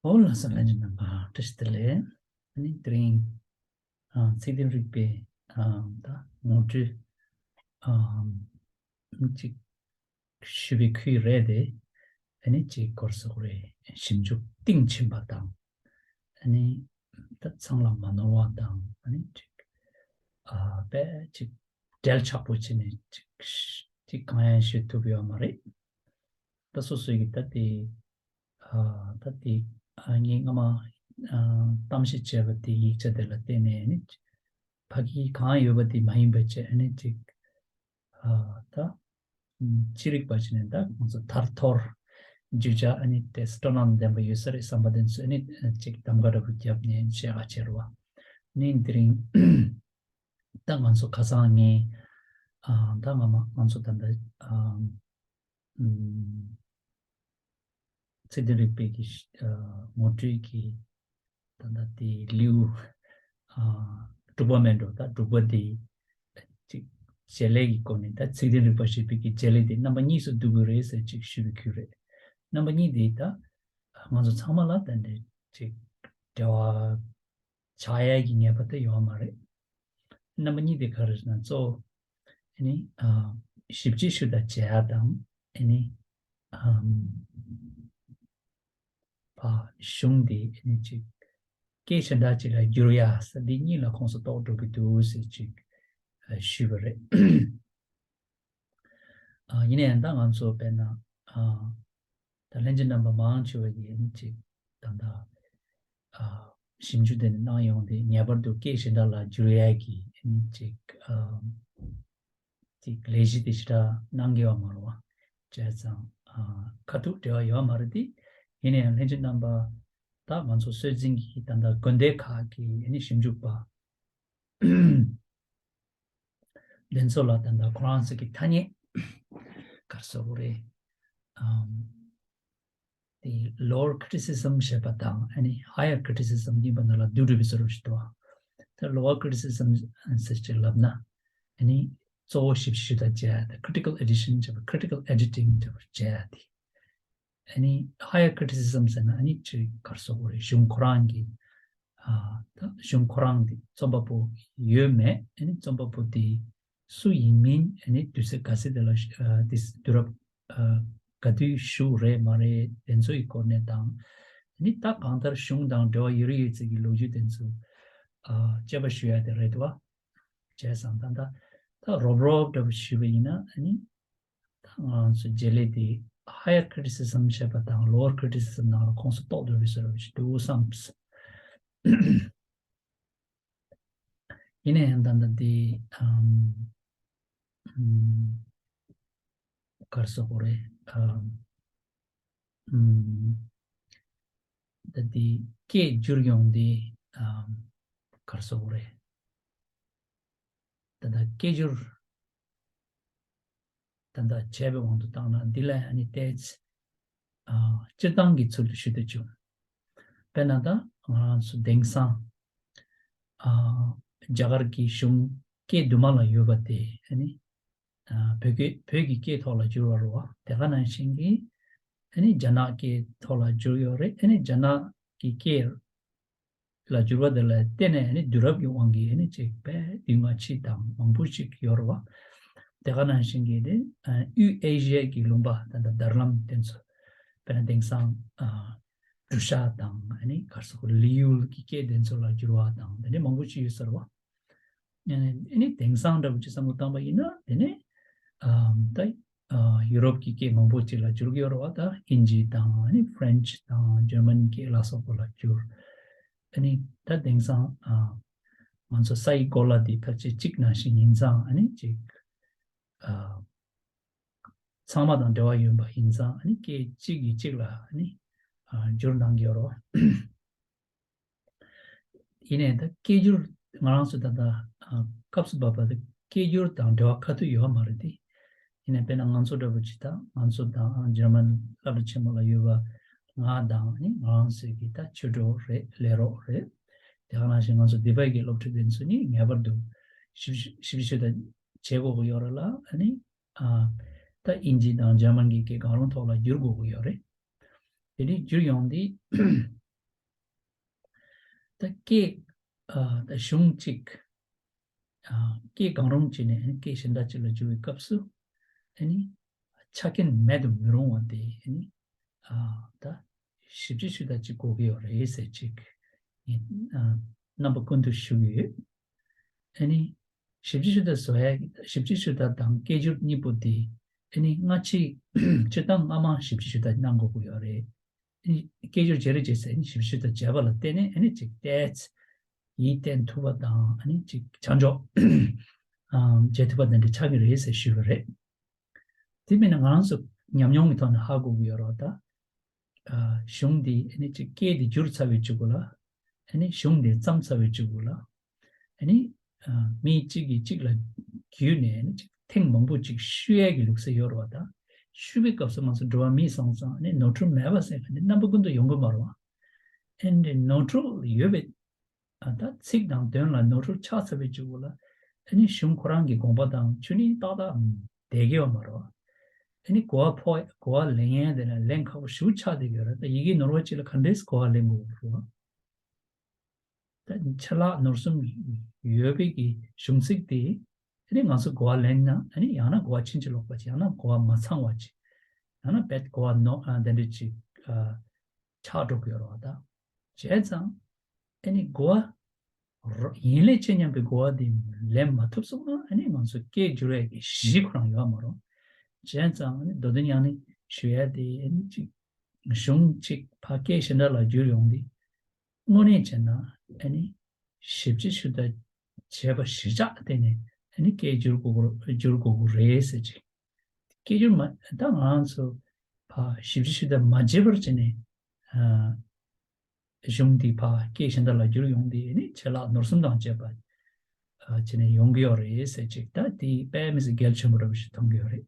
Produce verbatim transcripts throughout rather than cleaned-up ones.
ཨོ་ལགས་སོ། ལྷན་རྒྱས་རྣམ་པ་བཀྲ་ཤིས་བདེ་ལེགས། ཨ་ནི་དེ་རིང་ཨ་ཚིག་དོན་རིག་པའི་ཨ་ད་ངོ་སྤྲོད་ཨ་ཅིག་ཞུས་པའི་ཁུལ་རེད་དེ། ཨ་ནི་ཅིག་ག་རེ་ཟེར་དགོས་རེད། ཞིབ་འཇུག་གཏིང་ཕྱིན་པ་དང་། ཨ་ནི་ད་ཚང་ལ་མ་ནོར་བ་དང་། ཨ་ནི་ཅིག་ཨ་དཔེ་ཅིག་འབྲེལ་ཆགས་པོ་བྱས་ནས་ཅིག་ཅིག་གང་ཡང་ཞུ་ཐུབ་ཡོད་མ་རེད། ད་སོ་སོའི་གི་ད་དེ་ཨ་ད་དེ་ཨ་ངས་སྔ་མ་ཨ་གཏམ་བཤད་བྱས་པ་དེ་ཡིག་ཆ་དེ་ལ་བརྟེན་ནས་ནི་ཕ་གི་གང་ཡོད་པ་དེ་མ་ཡིན་པ་བྱས། ཨ་ནི་ཅིག་ཨ་ད་ཅི་རིགས་པ་བྱས་ནས་ད་ང་ཚོ་ཐར་ཐོར་བརྗོད་བྱ་ཨ་ནི་དེ་སྤྲོ་སྣང་ལྡན་པ་ཡོད་ས་རེད་བསམ་པ་དེ་ཚོ་ཨ་ནི་ཅིག་གདམ་ག་འདྲ་པོ་བརྒྱབ་ནས་བཤད་ག་བྱེད་རོགས། ནི་དེ་རིང་ད་ང་ཚོ་ཁ་སང་ངས་ཨ་ད་སྔ་མ་ང་ཚོ་ད་ལྟ་ཨ་ཚིག་དོན་རིག་པའི་གི་ཨ་ངོ་སྤྲོད་ཀྱི་ད་ལྟ་དེ་ལེའུ་ཨ་དྲུག་པ་མེད་འགྲོ། ད་དྲུག་པ་དེ་ཅིག་བྱེད་ལས་ཀྱི་སྒོ་ནས། ད་ཚིག་དོན་རིག་པ་ཞེས་པའི་གི་བྱེད་ལས་དེ་རྣམ་པ་གཉིས་སུ་བསྡུ་དགོས་རེད་ཟེར་ཅིག་ཞུ་བའི་ཁུལ་རེད། རྣམ་པ་གཉིས་དེ་ད་ང་ཚོ་ཚང་མ་ལ་ད་འདྲ་ཅིག་འབྲེལ་བ་ཆགས་ཡ་གི་ངེས་པ་དེ་ཡོད་མ་རེད། རྣམ་པ་གཉིས་དེ་ག་རེ་ཟེར་ན། གཙོ་བོ་ཨ་ནི་ཨ་ཞིབ་དཔྱད་ཞུ་དང་བྱེད་ཡ་དང་། ཨ་ནི་ཨམ་ཕ་གཞུང་དེ་ཨ་ནི་ཅིག་སྐད་གཞན་དག་ཅིག་ལ་བསྒྱུར་ཡ་ཟེར། འདི་གཉིས་ལ་ཁོངས་སུ་གཏོགས་འགྲོ་གི་འདུག་ཟེར་ཅིག་ཨ་ཞུས་པ་རེད། ཨ་ཡིན་ན་ཡང་ད་ང་ཚོ་དཔེར་ན་ཨ་ད་ལྷན་རྒྱས་རྣམ་པ་མང་ཆེ་བ་ཡིན་ཅིག་ད་ལྟ་ཨ་ཞིབ་འཇུག་དེ་ནས་གནང་ཡོང་དེ་ངེས་པར་དུ་སྐད་གཞན་དག་ལ་བསྒྱུར་ཡས་ཀྱི་ཨ་ནི་ཅིག་ཨ་ཅིག་ལས་གཞི་དེ་ཞེ་དྲག་གནང་གི་ཡོད་མ་རེད་བ། བྱས་ཙང་ཨ་ཁ་ཐུག་འབྲེལ་བ་ཡོད་མ་རེད་དེ། ཡིན་ན་ཡང་ལྷན་རྒྱས་རྣམ་པ་ད་ང་ཚོ་སྲོལ་འཛིན་གྱི་ད་ལྟ་དགོན་སྡེ་ཁག་གི་ཨ་ནི་ཞིབ་འཇུག་པ་དེ་ཚོ་ལ་ད་ལྟ་ཁོ་རང་ཚོ་གི་ཐ་སྙད་ག་རེ་ཟེར་དགོས་རེད། ཨམ་དེ་lower criticism ཞེས་པ་དང་ཨ་ནི་higher criticism ཡིན་པ་ནང་ལ་བསྡུ་འགྲོ་བའི་བཟོ་འདྲ་ཞིག་འདུག་ད་lower criticism ཟེར་ཅིག་ལབ་ན་ཨ་ནི་གཙོ་བོ་ཞིབ་ཞིབ་ད་བྱས་ཏེ་critical edition ཅེས་པ། critical editing ཅེས་པ་བྱས་ཏེ། ཨ་ནི་higher criticism ཟེར་ན་ཨ་ནི་ཅིག་ག་རེ་ཟེར་དགོས་རེད། གཞུང་ཁོ་རང་གི་ཨ་ད་གཞུང་ཁོ་རང་དེ་རྩོམ་པ་པོ་ཡོད་མེད། ཨ་ནི་རྩོམ་པ་པོ་དེ་སུ་ཡིན་མིན། ཨ་ནི་དུས་ཚོད་ག་ཚོད་དེ་ལ་ཨ་དེ་དུས་རབས་ཨ་ག་དུས་བཞུགས་རེད་མ་རེད་དེ་ཚོ་ཡི་སྐོར་ནས་དང་། ཨ་ནི་ད་གང་ལྟར་གཞུང་དང་འབྲེལ་བ་ཡོད་རེད་ཡོད་ཚད་ཀྱི་ལོ་རྒྱུས་དེ་ཚོ་ཨ་དཔྱད་པ་ཞུ་ཡ་དེ་རེད་བ། བྱས་ཙང་ད་ད་ད་རོབ་རོབ་འདྲ་པོ་ཞུས་པ་ཡིན་ན་ཨ་ནི། ད་ང་རང་ཚོ་བྱེད་ལས་དེ་higher criticism ཞེས་པ་དང་lower criticism ནང་ལ་ཁོངས་སུ་གཏོགས་འགྲོ་བའི་བཟོ་འདྲ་ཞིག་འདུག་བསམ། ཡིན་ན་ཡང་ད་ལྟ་དེ་ཨམ་ཨམ་ག་རེ་ཟེར་དགོས་རེད། ཨམ་ཨམ་ད་དེ་སྐད་བསྒྱུར་ཡོང་དེ་ཨམ་ག་རེ་ཟེར་དགོས་རེད། ད་ལྟ་སྐད་སྒྱུར་ད་ལྟ་བྱས་པའི་དབང་དུ་བཏང་ན་འདི་ལ་ཨ་ནི་ཏོག་ཙམ་ཨ་སྤྱིར་བཏང་གི་ཚུལ་དུ་ཞུ་འདོད་བྱུང་། དཔེར་ན་ད་ང་རང་ཚོ་དེང་སང་ཨ་རྒྱ་གར་གྱི་གཞུང་སྐད་དུ་མ་ལ་ཡོད་པ་དེ་ཨ་ནི་ཨ་བོད་སྐད་བོད་ཀྱི་སྐད་ཐོག་ལ་བསྒྱུར་བ་རེད་བ། དེ་ག་ནང་བཞིན་གྱི་ཨ་ནི་རྒྱ་ནག་སྐད་ཐོག་ལ་བསྒྱུར་ཡོད་རེད། ཨ་ནི་རྒྱ་ནག་གི་སྐད་ལ་བསྒྱུར་བ་དེ་ལ་བརྟེན་ནས་ཨ་ནི་དུས་རབས་ཀྱི་དབང་གིས་ཨ་ནི་ཅིག་དཔེ་དུས་སྔ་ཕྱི་དང་མང་པོ་ཅིག་ཡོད་རེད་བ། དེ་ག་ནང་བཞིན་གྱི་དེ་ཨ་དབུས་ཨེ་ཤི་ཡ་གི་ལུང་པ་ད་ལྟ་རྡ་རམ་དེ་ཚོ་དཔེར་ན་དེང་སང་ཨ་བྲུ་ཤ་དང་ཨ་ནི་ག་རེ་ཟེར་དགོས་རེད། ལི་ཡུལ་གྱི་སྐད་དེ་ཚོ་ལ་བསྒྱུར་བ་དང་དེ་འདྲ་མང་པོ་ཅིག་ཡོད་ས་རེད་བ། ཨ་ནི་དེང་སང་འདྲ་པོ་ཅིག་བསམ་བློ་བཏང་པ་ཡིན་ན་དེ་ནི་ཨམ་ད་ཨ་ཡུ་རོབ་ཀྱི་སྐད་མང་པོ་ཅིག་ལ་བསྒྱུར་གྱི་ཡོད་རེད་བ། ད་ཨིན་ཇི་དང་ཨ་ནི་ཧྥ་རན་ཆི་དང་ཇར་མ་ནི་སྐད་ལ་སོགས་པ་ལ་བསྒྱུར། ཨ་ནི་ད་དེང་སང་ཨ་ང་ཚོ་ས་ཡི་གོ་ལ་འདི་ཕལ་ཆེར་གཅིག་ནང་བཞིན་ཡིན་ཙང་ཨ་ནི་ཅིག་ཨ་ཚང་མ་དང་འབྲེལ་བ་ཡོད་པ་ཡིན་ཙང་ཨ་ནི་སྐད་གཅིག་གིས་གཅིག་ལ་ཨ་ནི་ཨ་བསྒྱུར་གནང་གི་ཡོད་རེད་བ། ཡིན་ནའི་ད་སྐད་སྒྱུར་ང་རང་ཚོ་ད་ལྟ་ཨ་སྐབས་སུ་བབ་པ་དེ་སྐད་སྒྱུར་དང་འབྲེལ་བ་ཁ་ཐུག་ཡོད་མ་རེད་དེ། ཡིན་ནའི་དཔེར་ན་ང་ཚོ་འདྲ་པོ་ཅིག་ད་ང་ཚོ་དང་ཨ་འཇར་མན་སློབ་གྲྭ་ཆེན་མོ་ལ་ཡོད་པ་ང་དང་ནི་ང་རང་ཚོའི་གི་ད་ཆོས་གྲོགས་རེད། ལས་རོགས་རེད། དེ་ག་ནང་བཞིན་ང་ཚོ་འདི་པའི་གི་སློབ་ཕྲུག་དེ་ཚོ་ནི་ངེས་པར་དུ་ཞིབ་ཞིབ་ཞིབ་ཞིབ་ད་བྱེད་དགོས་ཀྱི་ཡོད་རེད་ལ། ཨ་ནི་ཨ་ད་ཨིན་ཇི་དང་འཇར་མན་གྱི་སྐད་གང་རུང་ཐོག་ལ་བསྒྱུར་དགོས་ཀྱི་ཡོད་རེད། དེ་ནས་བསྒྱུར་ཡོང་དུས་ ད་སྐད་ཨ་ད་གཞུང་གཅིག་ཨ་སྐད་གང་རུང་གཅིག་ནས་ཨ་ནི་སྐད་གཞན་དག་ཅིག་ལ་བསྒྱུར་བའི་སྐབས་སུ་ཨ་ནི་ཆ་རྐྱེན་མེད་དུ་མི་རུང་བ་དེ་ཨ་ནི་ཨ་ད་ཞིབ་དཔྱད་ཞུ་དག་ཅིག་དགོས་ཀྱི་ཡོད་རེད་ཟེར་ཅིག་ངས་ཨ་རྣམ་པ་ཀུན་ཏུ་ཞུ་གི་ཡོད། ཨ་ནི་ཞིབ་དཔྱད་ཞུ་དག་བཟོ་ཡ་ཞིབ་དཔྱད་ཞུ་དག་དང་སྐད་སྒྱུར་གཉིས་པོ་དེ་ཨ་ནི་སྔ་ཕྱི་སྤྱིར་བཏང་སྔ་མ་ཞིབ་དཔྱད་ཞུ་དག་གནང་དགོས་ཀྱི་ཡོད་རེད། ཨ་ནི་སྐད་སྒྱུར་བརྗེ་རེས་བྱས་ཚེ་ཨ་ནི་ཞིབ་དཔྱད་ཞུ་དག་བྱས་པ་ལ་བརྟེན་ནས་ཨ་ནི་ཅིག་ཏོག་ཙམ་ཡིད་བརྟན་ཐུབ་པ་དང་ཨ་ནི་ཅིག་ཆ་འཇོག་ཨམ་བྱེད་ཐུབ་པ་དེ་འདྲ་ཆགས་ཀྱི་རེད་ཟེར་ཞུས་པ་རེད། དེ་མིན་ན་ང་རང་ཚོ་ཉམས་མྱོང་གི་ཐོག་ནས་ཧ་གོ་གི་ཡོད་རེད་ད། ཨ་གཞུང་འདི་ཨ་ནི་ཅིག་སྐད་འདི་བསྒྱུར་ཚར་བའི་གཅིག་པོ་ལ། ཨ་ནི་གཞུང་འདི་བརྩམས་ཚར་བའི་གཅིག་པོ་ལ། ཨ་ནི་ཨ་མི་གཅིག་གིས་གཅིག་ལ་བརྒྱུད་ནས་ཨ་ནི་ཅིག་ཐེངས་མང་པོ་ཅིག་ཞུ་ཡས་ཀྱི་ལུགས་སྲོལ་ཡོད་རེད་བ་ད། ཞུ་བའི་སྐབས་སུ་ང་ཚོ་འགྲོ་བ་མི་སོང་ཙང་ཨ་ནི་ནོར་འཁྲུལ་མེད་པ་ཟེར་མཁན་འདི་རྣམ་པ་ཀུན་ཏུ་ཡོང་གི་མ་རེད་བ། ཨ་ནི་ནོར་འཁྲུལ་ཡོད་པའི་ཨ་ད་ཚིག་དང་དོན་ལ་ནོར་འཁྲུལ་ཆགས་ཚར་བའི་གཅིག་པོ་ལ་ཨ་ནི་གཞུང་ཁོ་རང་གི་དགོངས་པ་དང་ཆོས་ཉིད་ཏག་ཏག་བསྡད་ཀྱི་ཡོད་མ་རེད་བ། ཨ་ནི་གོ་བ་ཕོག་གོ་བ་ལེན་ཡས་དེ་ལ་ལེན་ཁག་པོ་ཞེ་པོ་ཆགས་བསྡད་ཀྱི་ཡོད་རེད། ད་ཡི་གེ་ནོར་བ་གཅིག་ལ་ག་འདྲས་གོ་བ་ལེན་དགོས་རེད་བ། ད་ཆད་ལྷག་ནོར་གསུམ་ཡོད་པའི་གི་གཞུང་ཚིག་དེ་ཨ་ནི་ང་ཚོ་གོ་བ་ལེན་ན་ཨ་ནི་ཡང་ན་གོ་བ་ཕྱིན་ཅི་ལོག་པ་ཅིག་ཡང་ན་གོ་བ་མ་ཚང་བ་ཅིག་ཡང་ན་རྦད་གོ་བ་ནོར་ཨ་དེ་འདྲ་ཅིག་ཨ་ཆགས་འགྲོ་གི་ཡོད་རེད་བ་ད། བྱས་ཙང་ཨ་ནི་གོ་བ་རོ་ཡིན་ལས་ཆེ་སྙམ་པའི་གོ་བ་དེ་ལེན་མ་ཐུབ་སོང་ན་ཨ་ནི་ང་ཚོ་སྐད་བསྒྱུར་ཡས་ཀྱི་གཞི་ཁོ་རང་ཡོད་མ་རེད། བྱས་ཙང་ཨ་ནི་མདོ་དོན་ཡང་ནི་ཞུ་ཡས་དེ་ཨ་ནི་ཅིག་གཞུང་གཅིག་ཕར་སྐད་གཞན་དག་ལ་བསྒྱུར་ཡོང་དུས་དངོས་གནས་བྱས་ན་ཨ་ནི་ཞིབ་དཔྱད་ཞུ་དག་བྱས་པ་གཞིར་བཞག་བརྟེན་ནས་ཨ་ནི་སྐད་བསྒྱུར་དགོས་བསྒྱུར་དགོས་ཀྱི་རེད་ཟེར་ཅིག་སྐད་སྒྱུར་མ་ད་ང་རང་ཚོ་ཕར་ཞིབ་དཔྱད་ཞུ་དག་མ་བྱས་པར་བྱས་ནས་ཨ་གཞུང་འདི་ཕར་སྐད་གཞན་དག་ལ་བསྒྱུར་ཡོང་དུས་ཨ་ནི་ཆད་ལྷག་ནོར་གསུམ་དང་བཅས་པ་ཨ་བྱས་ནས་ཡོང་གི་ཡོད་རེད་ཟེར་ཅིག་ད་དེ་དཔེ་མི་སྲིད་གལ་ཆེན་པོ་འདྲ་པོ་ཞིག་མཐོང་གི་ཡོད་རེད།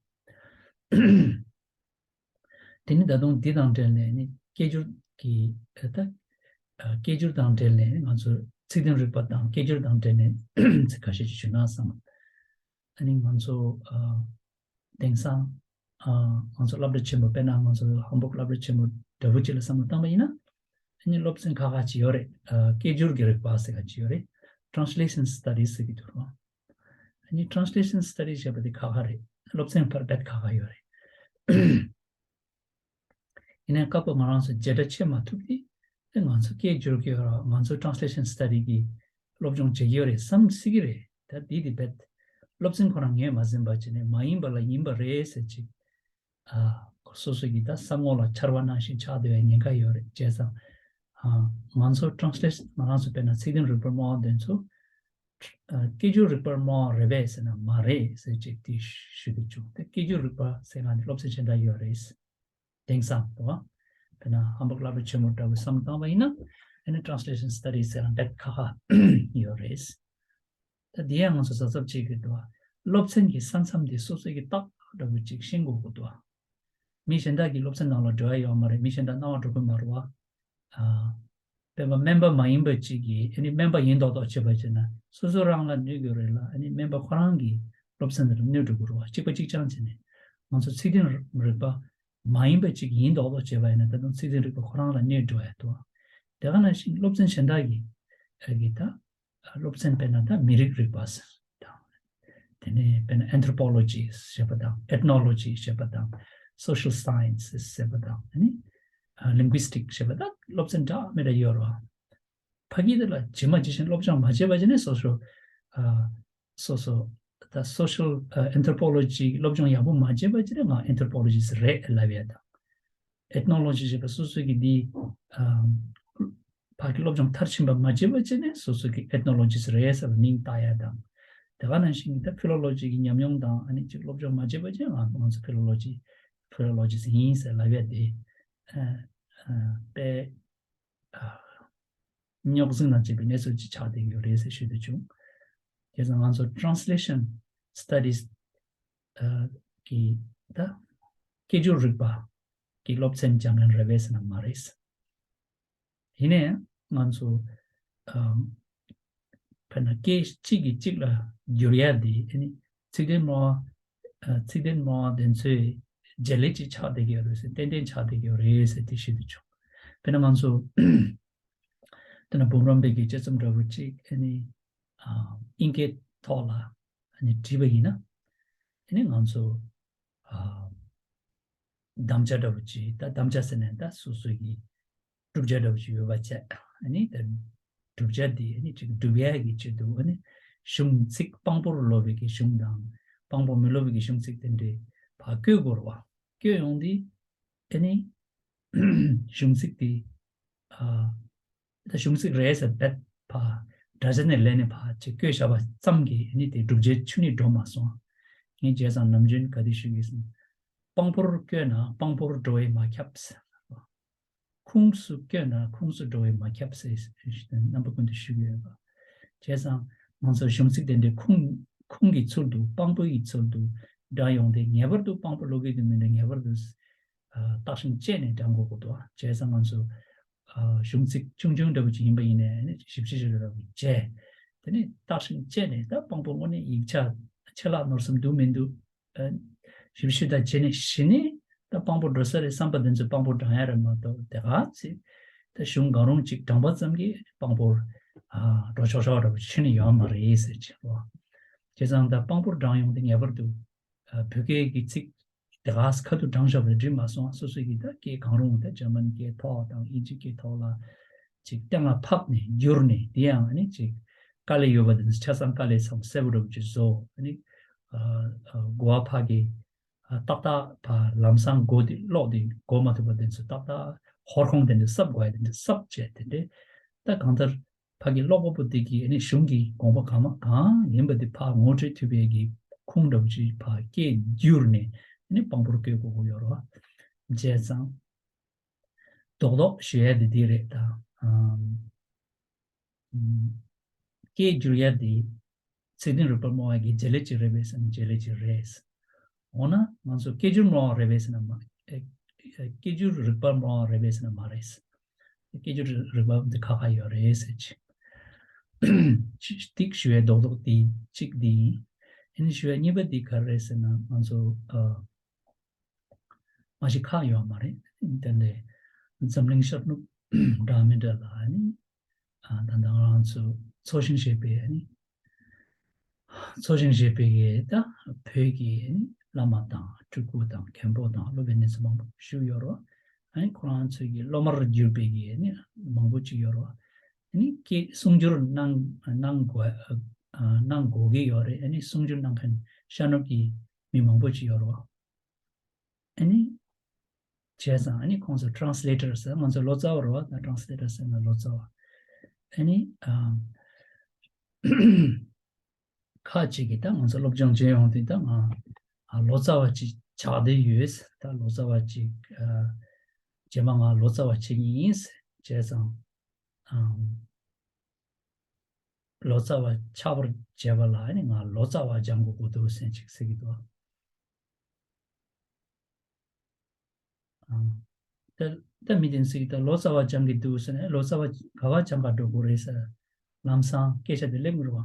དེ་ནི་ད་དུང་འདི་དང་འབྲེལ་ནས་ནི་སྐད་སྒྱུར་གྱི་ཨ་ད་ཨ་སྐད་སྒྱུར་དང་འབྲེལ་ནས་ང་ཚོ་ཚིག་དོན་རིག་པ་དང་སྐད་སྒྱུར་དང་འབྲེལ་ནས་ཚིག་ཁ་ཤས་ཅིག་ཞུས་ན་བསམ། ཨ་ནི་ང་ཚོ་ཨ་དེང་སང་ཨ་ང་ཚོ་སློབ་གྲྭ་ཆེན་མོ་དཔེར་ན་ང་ཚོ་ཧམ་བྷོག་སློབ་གྲྭ་ཆེན་མོ་འདྲ་པོ་ཅིག་ལ་བསམ་བློ་བཏང་པ་ཡིན་ན་ཨ་ནི་སློབ་ཚན་ཁག་ཁག་ཅིག་ཡོད་རེད། ཨ་སྐད་སྒྱུར་གྱི་རིག་པ་ཟེར་ག་ཅིག་ཡོད་རེད། Translation Studies ཟེར་གྱི་འདུག་རོ། ཨ་ནི་Translation Studies ཞེས་པ་དེ་ཁག་ཁག་རེད། སློབ་ཚན་བར་བེད་ཁག་ཁག་ཡོད་རེད། ཡིན་ནའི་སྐབས་ང་རང་ཚོ་བརྗེ་སྒྲ་ཕྱེ་མ་ཐུབ་དུས་ཨེ་ང་ཚོ་སྐད་སྒྱུར་གྱི་ཡོད་ར་ང་ཚོ་Translation Study གི་སློབ་སྦྱོང་བྱེད་ཀྱི་ཡོད་རེད་བསམ་སྲིད་ཀྱི་རེད། ད་འདི་དེ་བེད་སློབ་ཚན་ཁོ་རང་ངས་མ་ཟིན་པ་བྱས་ནས་མ་ཡིན་པ་ལ་ཡིན་པ་རེད་ཟེར་ཅིག་ཨ་སོ་སོ་གི་ད་བསམ་ངོ་ལ་འཆར་བ་ནང་བཞིན་ཆགས་བསྡད་པའི་ཉེན་ཁ་ཡོད་རེད། བྱས་ཙང་ཨ་ང་ཚོ་Translation ང་རང་ཚོ་དཔེར་ན་ཚིག་དོན་རིག་པར་སྨྲ་བ་དེ་ཚོ་ཨ་སྐད་སྒྱུར་རིག་པར་སྨྲ་བ་རེད་པས་ཟེར་ན་མ་རེད་ཟེར་ཅིག་དེ་ཞུ་འདོད་བྱུང་། དེ་སྐད་སྒྱུར་རིག་པ་ཟེར་ང་དེ་སློབ་ཚན་གཞན་དག་ཡོད་རེད། དེང་སང་དུ་བ། དཔེར་ན་ཧམ་བྷོག་སློབ་གྲྭ་ཆེན་མོ་འདྲ་བོའི་བསམ་བློ་བཏང་བ་ཡིན་ན་ཨ་ནི་Translation Studies ཟེར་ན་རྦད་ཁག་ཁག་ཡོད་རེད། ད་དེ་ཡང་ང་ཚོ་གཟབ་གཟབ་བྱེད་དགོས་འདུག་བ། སློབ་ཚན་གྱི་ས་མཚམས་དེ་སོ་སོ་གི་ཏག་ཏག་འདྲ་བོ་ཅིག་ཤེས་དགོས་ཀྱི་འདུག་བ། མི་གཞན་དག་གི་སློབ་ཚན་ནང་ལ་འགྲོ་ཡ་ཡོད་མ་རེད། མི་གཞན་དག་སྣང་བ་འགྲོ་གི་མ་རེད་བ། ཨ། དཔེར་ན་སྨན་པ་མ་ཡིན་པ་གཅིག་གིས་ཨ་ནི་སྨན་པ་ཡིན་མདོག་མདོག་བྱེད་པ་བྱས་ན་སོ་སོ་རང་ལ་གནོད་ཀྱི་རེད་ལ་ཨ་ནི་སྨན་པ་ཁོ་རང་གི་སློབ་ཚན་དེར་གནོད་འགྲོ་གི་རེད་བ། གཅིག་པ་གཅིག་རྐྱང་བྱས་ནས་ང་ཚོ་ཚིག་དོན་རིག་པ་མ་ཡིན་པ་གཅིག་ཡིན་མདོག་མདོག་བྱས་པ་ཡིན་ན་ད་དུང་ཚིག་དོན་རིག་པ་ཁོ་རང་ལ་གནོད་འགྲོ་ཡ་འདུག་བ། དེ་ག་ནང་བཞིན་སློབ་ཚན་གཞན་དག་གི་ཨ་གི་ད། སློབ་ཚན་དཔེར་ན་ད་མི་རིགས་རིག་པ་ཟེར་དང་། དེ་ནས་དཔེར་ན་Anthropology ཞེས་པ་དང་Ethnology ཞེས་པ་དང་Social Sciences ཞེས་པ་དང་ཨ་ནི་Linguistic ཞེས་པ་དང་སློབ་ཚན་འདྲ་མི་འདྲ་ཡོད་རེད་བ། ཕ་གི་དེ་ལ་ཇི་མ་ཇི་བཞིན་སློབ་སྦྱོང་མ་བྱས་པ་ཅི་ནས་སོ་སོ་ཨ་སོ་སོ་ད་Social ཨ་Anthropology སློབ་སྦྱོང་ཡག་པོ་མ་བྱས་པ་ཅི་ནས་ང་Anthropologist རེད་ལབ་ཡ་དང་། Ethnology ཞེས་པ་སོ་སོ་གི་འདི་ཨམ་ཕ་གི་སློབ་སྦྱོང་མཐར་ཕྱིན་པ་མ་བྱས་པ་བྱས་ནས་སོ་སོ་གི་Ethnologist རེད་ཟེར་བ་མིང་བཏགས་ཡ་དང་། དེ་ག་ནང་བཞིན་གྱི་ད་Philology གི་ཉམས་མྱོང་དང་ཨ་ནི་ཅིག་སློབ་སྦྱོང་མ་བྱས་པ་བྱས་ང་ང་ཚོ་Philology Philologist ཡིན་ཟེར་ལབ་ཡ་དེ་ཨ་ཨ་དཔེ་ཨ་རྙོག་འཛིང་དང་བཅས་པའི་གནས་ཚུལ་ཅིག་ཆགས་བསྡད་ཡོད་རེད་ཟེར་ཞུ་འདོད་བྱུང་། དེ་ཙང་ང་ཚོ་Translation Studies ཨ་གི་ད་སྐད་སྒྱུར་རིག་པ་གི་སློབ་ཚན་སྦྱང་མཁན་རེད་པས་ཟེར་ན་མ་རེད། ཡིན་ནའི་ང་ཚོ་ཨམ་དཔེར་ན་སྐད་གཅིག་གིས་གཅིག་ལ་བསྒྱུར་ཡ་དེ་ཨ་ནི་ཚིག་དོན་སྨྲ་བ་ཨ་ཚིག་དོན་སྨྲ་བ་དེ་ཚོའི་བརྗེ་ལེན་ཅིག་ཆགས་བསྡད་ཀྱི་ཡོད་རེད་ཟེར་ཏན་ཏན་ཆགས་བསྡད་ཀྱི་ཡོད་རེད་ཟེར་དེ་ཞུ་འདོད་བྱུང་། དཔེར་ན་ང་ཚོ་ དེ་ན་འབུམ་རམས་པའི་གི་དཔྱད་རྩོམ་འདྲ་བོ་ཅིག་ཨ་ནི་ཨ་དབྱིན་སྐད་ཐོག་ལ་ཨ་ནི་བྲིས་པ་ཡིན་ན། ཨ་ནི་ང་ཚོ་ཨ་དམ་བཅའ་འདྲ་བོ་ཅིག་ད་དམ་བཅའ་ཟེར་ནས་ད་སོ་སོ་གི་བསྒྲུབ་བྱ་འདྲ་བོ་ཅིག་ཡོད་པ་བྱས། ཨ་ནི་ད་བསྒྲུབ་བྱ་འདི་ཨ་ནི་ཅིག་བསྒྲུབ་ཡ་གི་ཆེད་དུ་ཨ་ནི་གཞུང་ཚིག་དཔང་པོར་ལོབས་པའི་གི་གཞུང་དང་དཔང་པོ་མི་ལོབས་པའི་གི་གཞུང་ཚིག་དེ་འདྲའི་ཕར་བཀོད་དགོས་རེད་བ། བཀོད་ཡོང་དུས་ཨ་ནི་གཞུང་ཚིག་དེ་ཨ། ད་གཞུང་ཚིག་རེད་ཟེར་བེད་ཕ་དྲ་ཆ་ནས་ལེན་ནས་ཕ་ཅིག་བཀོད་བཞག་པ་ཙམ་གྱིས་ཨ་ནི་དེ་བསྒྲུབ་བྱའི་ཆོས་ཉིད་འགྲོ་མ་སོང་། ངས་བྱས་ཙང་ནམ་རྒྱུན་ག་དུས་ཞུ་གི་ཡིན། དཔང་པོར་བཀོད་ན་དཔང་པོར་འགྲོ་བས་མ་ཁྱབ་ཟེར། ཁུངས་སུ་བཀོད་ན་ཁུངས་སུ་འགྲོ་བས་མ་ཁྱབ་ཟེར་རྣམ་པ་ཀུན་ཏུ་ཞུ་གི་ཡོད་པ། བྱས་ཙང་ང་ཚོ་གཞུང་ཚིག་དེ་འདྲའི་ཁུངས་ཁུངས་ཀྱི་ཚུལ་དུ་དཔང་པོ་ཡི་ཚུལ་དུ་འདྲ་ཡོང་དུས་ངེས་པར་དུ་དཔང་པོ་ལོབས་ཀྱི་འདུག་མི་འདུག་ངེས་པར་དུ་བརྟག་ཞིབ་བྱས་ནས་འདྲ་འགོག་དགོས་འདུག་བྱས་ཙང་ང་ཚོ་གཞུང་ཚིག་ཆུང་ཆུང་འདྲ་བོ་ཅིག་ཡིན་པ་ཡིན་ནའི་ཞིབ་ཕྱི་ཞིབ་ར་བྱས། དེ་ནས་བརྟག་ཞིབ་བྱས་ནས་ད་དཔང་པོ་དངོས་གནས་ཡིག་ཆ་ཆད་ལྷག་ནོར་གསུམ་འདུག་མི་འདུག་ཞིབ་ཕྱི་ད་བྱས་ནས་གཞི་ནས་ད་དཔང་པོ་འགྲོ་ས་རེད་བསམ་པ་དེ་ཚོ་དཔང་པོ་བགྲང་ཡ་རེད་མ་གཏོགས་དེ་ག་ཚོད་ད་གཞུང་གང་རུང་ཅིག་བགྲང་པ་ཙམ་གྱིས་དཔང་པོར་འགྲོ་ཆོག་ཆོག་འདྲ་བོ་ཕྱིན་ནས་ཡོད་མ་རེད་ཟེར་གྱི་རོ། བྱས་ཙང་ད་དཔང་པོར་བགྲང་ཡོང་དུས་ངེས་པར་དུ་བོད་སྐད་ཀྱི་ཚིག་དེ་ག་ཁ་ཐུག་བགྲང་བཞག་པ་འགྲིག་མ་སོང་། སོ་སོ་ཡི་ད་སྐད་གང་རུང་ད་འཇར་མན་སྐད་ཐོག་དང་དབྱིན་ཇི་སྐད་ཐོག་ལ་ཅིག་གཏན་ལ་ཕབ་ནས་བསྒྱུར་ནས་དེ་ཡང་ཨ་ནི་ཅིག་དཀའ་ལས་ཡོད་པ་དེ་ཚོ་ཆ་ཚང་དཀའ་ལས་ཚང་གསལ་པོ་འདྲ་བོ་ཅིག་བཟོ། ཨ་ནི་གོ་བ་ཕ་གི་ཏག་ཏག་ཕ་ལམ་སང་གོ་དེ་ཀློག་དེ་གོ་མ་ཐུབ་པ་དེ་ཚོ་ཏག་ཏག་ཧོར་ཁོང་དེ་འདྲ་གསབ་དགོས་ཡ་དེ་འདྲ་གསབ་བྱས་དེ་འདྲ་ད་གང་ལྟར། ཕ་གི་ཀློག་པ་པོ་དེ་གིས་ཨ་ནི་གཞུང་གི་དགོངས་པ་གང་མ་གང་ཡིན་པ་དེ་ཕར་ངོ་སྤྲོད་ཐུབ་པའི་གི་ཁུངས་འདྲ་བོ་ཅིག་ཕར་སྐད་བསྒྱུར་ནས་ཨ་ནི་དཔང་པོར་བཀོད་དགོས་ཀྱི་ཡོད་རེད་བ། བྱས་ཙང་རྡོག་རྡོག་ཞུ་ཡ་དེ་འདི་རེད་ད། ཨམ། སྐད་བསྒྱུར་ཡ་དེ་ཚིག་དོན་རིག་པ་སྨྲ་བ་གི་བྱེད་ལས་ཅིག་རེད་པས་ཟེར་ན་བྱེད་ལས་ཅིག་རེད། འོ་ན་ང་ཚོ་སྐད་སྒྱུར་སྨྲ་བ་རེད་པས་ཟེར་ན་མ། ཨེ། སྐད་སྒྱུར་རིག་པ་སྨྲ་བ་རེད་པས་ཟེར་ན་མ་རེད། སྐད་སྒྱུར་རིག་པ་འདི་ཁ་ཁ་ཡོད་རེད་ཟེར་ཅིག་ཅིག་ཞུ་བའི་རྡོག་རྡོག་དེ་གཅིག་དེ་ཡིན། ཨ་ནི་ཞུ་བའི་གཉིས་པ་དེ་ག་རེ་རེད་ཟེར་ན་ང་ཚོ་ཨ། མ་གཞི་ཁག་ཡོད་མ་རེད། དེ་ནས་འཛམ་གླིང་ཤར་ནུབ་འདྲ་མི་འདྲ་ལ་ཨ་ནི། ཨ། ད་ལྟ་ང་རང་ཚོ་འཚོ་ཞིང་གཞེས་པའི་ཨ་ནི། འཚོ་ཞིང་གཞེས་པའི་གི་ད་བོད་ཀྱི་ཨ་ནི་བླ་མ་དང་སྤྲུལ་སྐུ་དང་མཁན་པོ་དང་སློབ་དཔོན་ནི་ཚོ་མང་པོ་བཞུགས་ཡོད་རེད། ཨ་ནི་ཁོ་རང་ཚོའི་གི་སློབ་མར་གྱུར་པའི་གི་ཨ་ནི་མང་པོ་ཅིག་ཡོད་རེད། ཨ་ནི་ཀྱེ་གསུང་སྒྱུར་གནང་གནང་དགོས་ཨ། གནང་དགོས་ཀྱི་ཡོད་རེད། ཨ་ནི་གསུང་སྒྱུར་གནང་མཁན་ཤར་ནུབ་ཀྱི་མི་མང་པོ་ཅིག་ཡོད་རེད། ཨ་ནི། བྱས་ཙང་ཨ་ནི་ཁོང་ཚོ་ཊ་རན་སི་ལེ་ཊར་ཟེར་ང་ཚོ་ལོ་ཙཱ་བ་རེད་བ། ད་ཊ་རན་སི་ལེ་ཊར་ཟེར་ན་ལོ་ཙཱ་བ། ཨ་ནི་ཨམ། ཁ་ཅིག་གིས་ད་ང་ཚོ་སློབ་སྦྱོང་བྱེད་ཡོང་དུས་ད་ང་ཨ་ལོ་ཙཱ་བ་ཅིག་ཆགས་བསྡད་ཡོད། ད་ལོ་ཙཱ་བ་ཅིག་ཨ། རྗེས་མ་ང་ལོ་ཙཱ་བ་བྱེད་ཀྱི་ཡིན། བྱས་ཙང་ཨམ། ལོ་ཙཱ་བ་ཆགས་པར་བྱེད་པ་ལ་ཨ་ནི་ང་ལོ་ཙཱ་བ་སྦྱང་དགོས་ཀྱི་འདུག་ཟེར་ཅིག་ཟེར་གྱི་འདུག་ཨ། ད་ད་མི་དེ་ཚོས་ད་ལོ་ཙཱ་བ་སྦྱང་གི་འདུག་ཟེར་ནས་ལོ་ཙཱ་བ་ག་བ་སྦྱང་ག་འགྲོ་དགོས་རེད་ཟེར། ལམ་སང་སྐད་ཆ་དེ་སླེབས་ཀྱི་རེད་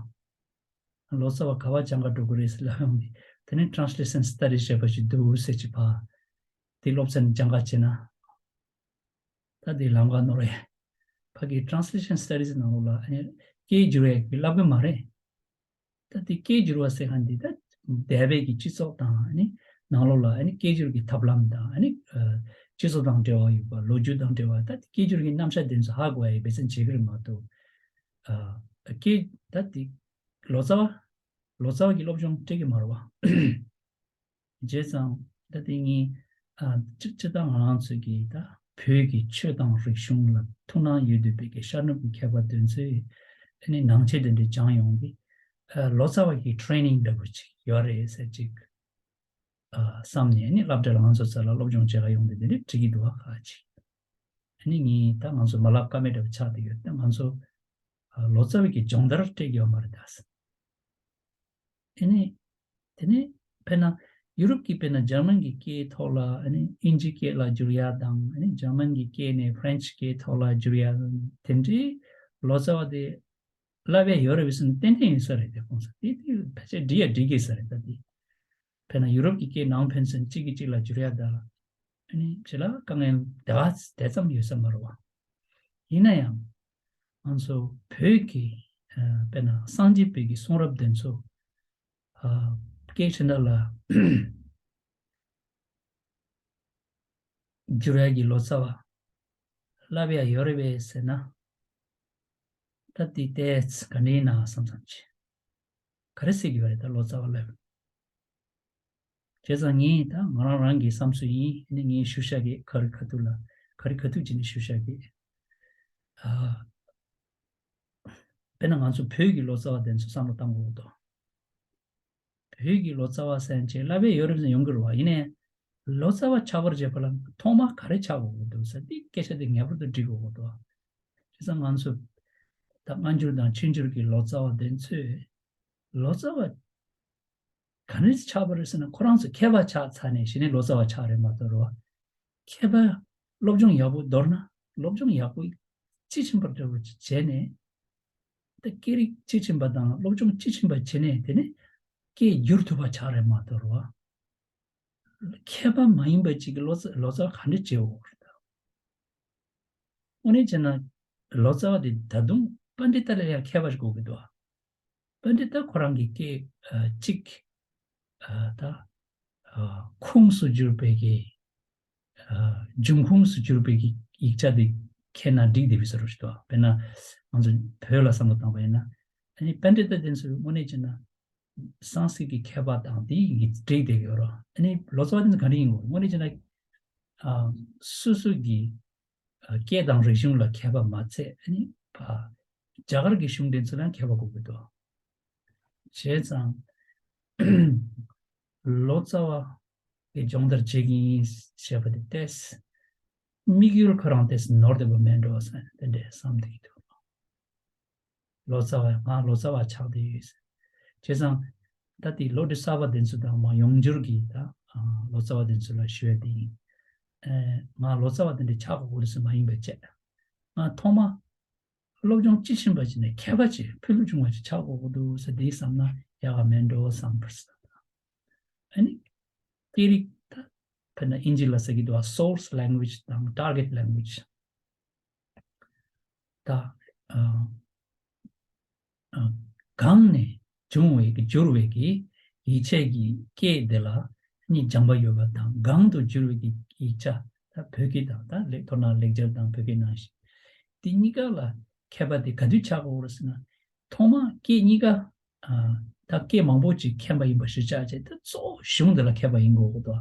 བ། ལོ་ཙཱ་བ་ག་བ་སྦྱང་ག་འགྲོ་དགོས་རེད་ཟེར་ལབ་ཡོང་དུས་དེ་ནས་ཊ་རན་སི་ལེ་ཤན་སི་ཊ་ཌི་ཟེར་བ་ཞིག་འདུག་ཟེར་གྱི་བ། དེ་སློབ་ཚན་སྦྱང་ག་བྱེད་ན། ད་དེ་ལམ་ཁ་ནོར་རེད། ཕ་གི་ཊ་རན་སི་ལེ་ཤན་སི་ཊ་ཌི་ཟི་ནང་ལོགས་ལ་ཨ་ནི་སྐད་བསྒྱུར་བའི་བསླབ་གི་མ་རེད། ད་དེ་སྐད་བསྒྱུར་བ་ཟེར་མཁན་འདི་ད་འདས་པའི་གི་སྤྱི་ཚོགས་དང་ཨ་ནི་ནང་ལོགས་ལ་ཨ་ནི་སྐད་བསྒྱུར་གྱི་ཐབས་ལམ་དང་ཨ་ནི་སྤྱི་ཚོགས་དང་འབྲེལ་བ་ཡོད་པ་ལོ་རྒྱུས་དང་འབྲེལ་བ་ད་དེ་སྐད་བསྒྱུར་གྱི་རྣམ་གཞག་དེ་ཚོ་ཧ་གོ་ཡ་ཡི་འབད་བརྩོན་བྱེད་ཀྱི་རེད་མ་གཏོགས། ཨ། སྐད་ད་དེ་ལོ་ཙཱ་བ་ལོ་ཙཱ་བ་གི་སློབ་སྦྱོང་སྤྲད་ཀྱི་མ་རེད་བ། བྱས་ཙང་ད་དེ་ངས་ཨ། སྤྱི་སྤྱི་ད་ང་རང་ཚོ་གི་ད་བོད་ཀྱི་ཆོས་དང་རིག་གཞུང་ལ་ཐུགས་སྣང་ཡོད་འདོད་པའི་གི་ཤར་ནུབ་ཀྱི་མཁས་པ་དེ་ཚོས་ཨ་ནི་ནང་ཆོས་དེ་འདྲ་སྦྱངས་ཡོང་གི་ཨ། ལོ་ཙཱ་བ་གི་ཊི་རེ་ནིང་འདྲ་པོ་ཅིག་ཡོད་རེད་ཟེར་ཅིག་ཨ། བསམ་ནས་ཨ་ནི་སློབ་གྲྭ་ལ་ང་ཚོ་ཚོ་ལ་སློབ་སྦྱོང་བྱེད་ག་ཡོང་དུས་དེ་འདྲ་འགྲིག་གི་འདུག་ཨ། ཁ་ཅིག་ཨ་ནི་ངས་ད་ང་ཚོ་མ་ལབ་ཀ་མེད་འདྲ་པོ་ཆགས་བསྡད་ཡོད། ད་ང་ཚོ་ཨ། ལོ་ཙཱ་བའི་གི་སྦྱོང་བརྡར་སྤྲད་ཀྱི་ཡོད་མ་རེད་ད། ཨ་ནི། དེ་ནས་དཔེར་ན་ཡུ་རོབ་ཀྱི་དཔེར་ན་འཇར་མན་གྱི་སྐད་ཐོག་ལ་ཨ་ནི་དབྱིན་ཇི་སྐད་ལ་བསྒྱུར་ཡ་དང་ཨ་ནི་འཇར་མན་གྱི་སྐད་ནས་ཧྥ་རན་སི་སྐད་ཐོག་ལ་བསྒྱུར་ཡ་དེ་འདྲའི་ལོ་ཙཱ་བ་དེ་བསླབ་ཡ་ཡོད་རེད་པས་ཟེར་ན་ཏན་ཏན་ཡོད་ས་རེད། དེ་ཁོང་ཚོ་དེ་དེ་ཕལ་ཆེར་འགྲིག་ཡ་འགྲིག་གི་ས་རེད་ད་དེ། དཔེར་ན་ཡུ་རོབ་ཀྱི་སྐད་ནང་ཕན་ཚུན་གཅིག་གིས་གཅིག་ལ་བསྒྱུར་ཡ་ད་ཨ་ནི་ཅི་ལ་དཀའ་ངལ་དེ་ག་དེ་ཙམ་ཡོད་ས་མ་རེད་བ། ཡིན་ན་ཡང་། ང་ཚོ་བོད་ཀྱི་ཨ་དཔེར་ན་སངས་རྒྱས་པའི་གི་གསུང་རབ་དེ་ཚོ་ཨ་སྐད་ཆ་འདྲ་ལ་བསྒྱུར་ཡ་གི་ལོ་ཙཱ་བ་བསླབ་ཡ་ཡོད་རེད་པས་ཟེར་ན། ད་དེ་ཏོག་ཙམ་ག་འདྲ་ཡིན་ན་བསམ་བསམ་བྱས། ག་རེ་ཟེར་གྱི་ཡོད་རེད་ད་ལོ་ཙཱ་བ་ལབ། བྱས་ཙང་ངས་ད་ང་རང་རང་གི་བསམ་ཚུལ་ཡིན། ཨ་ནི་ངས་ཞུ་བཞག་གི་ག་རེ་ག་དུས་ལ་ག་རེ་ག་དུས་བྱས་ནས་ཞུ་བཞག་གི་ཨ། དཔེར་ན་ང་ཚོ་བོད་ཀྱི་ལོ་ཙཱ་བ་དེ་ཚོ་བསམ་བློ་བཏང་དགོས་འདུག་བོད་ཀྱི་ལོ་ཙཱ་བ་ཟེར་མཁན་བསླབ་པའི་ཡོད་རེད་ཟེར་ཡོང་གི་རེད་བ། ཡིན་ནའི་ལོ་ཙཱ་བ་ཆགས་པར་བྱེད་པ་ལ་ཐོག་མ་ག་རེ་ཆགས་དགོས་ཀྱི་འདུག་ཟེར་དེ་སྐད་ཆ་དེ་ངེས་པར་དུ་འདྲི་དགོས་ཀྱི་འདུག་བྱས་ཙང་ང་ཚོ་ད་སྔ་འགྱུར་དང་ཕྱི་འགྱུར་གྱི་ལོ་ཙཱ་བ་དེ་ཚོས་ལོ་ཙཱ་བ་ག་ནས་ཆགས་པ་རེད་ཟེར་ན། ཁོ་རང་ཚོ་མཁས་པ་ཆགས་ཚར་ནས་གཞི་ནས་ལོ་ཙཱ་བ་ཆགས་རེད་མ་གཏོགས་རོ། མཁས་པ་སློབ་སྦྱོང་ཡག་པོ། མདོར་ན་སློབ་སྦྱོང་ཡག་པོ་དཔྱིས་ཕྱིན་པ་འདྲ་བོ་ཅིག་བྱས་ནས། ད་སྐད་རིགས་དཔྱིས་ཕྱིན་པ་དང་སློབ་སྦྱོང་དཔྱིས་ཕྱིན་པ་བྱས་ནས་དེ་ནས་སྐད་བསྒྱུར་ཐུབ་པ་ཆགས་རེད་མ་གཏོགས་རོ། མཁས་པ་མ་ཡིན་པ་ཅིག་གི་ལོ་ཙཱ་ལོ་ཙཱ་བ་ག་འདྲ་བྱེད་འོ་རེད་ད། དངོས་གནས་བྱས་ན་ལོ་ཙཱ་བ་དེ་ད་དུང་པཎྜི་ཏ་ལས་ཡང་མཁས་པ་ཞིག་དགོས་ཀྱི་འདུག་པཎྜི་ཏ་ཁོ་རང་གི་སྐད་ཨ་གཅིག་ཨ་ད་ཨ་ཁུངས་སུ་གྱུར་པའི་གི་ཨ་འབྱུང་ཁུངས་སུ་གྱུར་པའི་གི་ཡིག་ཆ་དེ་མཁྱེན་ན་འགྲིག་བསྡད་པའི་བཟོ་འདྲ་ཞིག་འདུག་དཔེར་ན་ང་ཚོ་བོད་ལ་བསམ་བློ་བཏང་བ་ཡིན་ན། ཨ་ནི་པཎྜི་ཏ་དེ་ཚོ་དངོས་གནས་བྱས་ན་སཾ་སྐྲྀཏ་གི་མཁས་པ་དང་དེ་ཡི་འགྲིག་བསྡད་ཡོད་རེད། ཨ་ནི་ལོ་ཙཱ་བ་དེ་ཚོ་ག་འདྲ་ཡིན་དགོས། དངོས་གནས་བྱས་ན་ཨ་སོ་སོ་གི་སྐད་དང་རིག་གཞུང་ལ་མཁས་པ་མ་ཚད། ཨ་ནི་ཕ་རྒྱ་གར་གྱི་གཞུང་དེ་ཚོ་ལ་མཁས་པ་དགོས་ཀྱི་འདུག་བྱས་ཙང་ལོ་ཙཱ་བ་གི་སྦྱོང་བརྡར་བྱེད་ཀྱི་ཡིན་ཞེས་པ་དེ་ཏོག་ཙམ་དམིགས་ཡུལ་ཁོ་རང་ཏོག་ཙམ་ནོར་བསྡད་པ་མེད་འགྲོ་བསམ་དེ་འདྲས་བསམ་བསྡད་ཀྱི་འདུག་ལོ་ཙཱ་བ། ང་ལོ་ཙཱ་བ་ཆགས་བསྡད་ཡོད་ཟེར། བྱས་ཙང་ད་དེ་ལོ་དེ་གསར་པ་དེ་ཚོ་དང་མ་ཡོང་འགྱུར་གྱི་ད་ལོ་ཙཱ་བ་དེ་ཚོ་ལ་ཞུ་ཡ་དེ་ཡིན། ཨེ་ང་ལོ་ཙཱ་བ་དེ་འདྲ་ཆགས་དགོས་ཀྱི་རེད་ཟེར་མ་ཡིན་པ་བྱས། ང་ཐོག་མ་སློབ་སྦྱོང་དཔྱིས་ཕྱིན་པ་ཅིག་ནས་མཁས་པ་ཅིག་ཕུན་སུམ་ཚོགས་པ་ཅིག་ཆགས་དགོས་ཀྱི་འདུག་ཟེར་དེ་བསམ་ན་ཡག་ག་མེད་འགྲོ་བསམ་པར་ཟེར། ཨ་ནི་སྐད་རིགས་ད་དཔེར་ན་ཨིན་ཇི་ལ་ཟེར་གྱི་འདུག་བ། source language དང་target language། ད་ཨ་ཨ་གང་ནས་བྱུང་བའི་གི་བསྒྱུར་བའི་གི་ཡིག་ཆའི་གི་སྐད་དེ་ལ་ནི་སྦྱངས་པ་ཡོད་པ་དང་། གང་དུ་བསྒྱུར་བའི་གི་ཡིག་ཆ། ད་བོད་སྐད་དང་ད་ལེགས་མདོར་ན་ལེགས་སྦྱར་དང་བོད་སྐད་ནང་བཞིན། དེ་གཉིས་ཀ་ལ་མཁས་པ་དེ་ག་དུས་ཆགས་དགོས་རེད་ཟེར་ན། ཐོག་མ་སྐད་གཉིས་ཀ་ཨ་ད་སྐད་མང་པོ་ཅིག་མཁྱེན་པ་ཡིན་པ་གཞིར་བཞག་བྱས། ད་གཙོ་བོ་གཞུང་འདི་ལ་མཁས་པ་ཡིན་དགོས་ཀྱི་འདུག་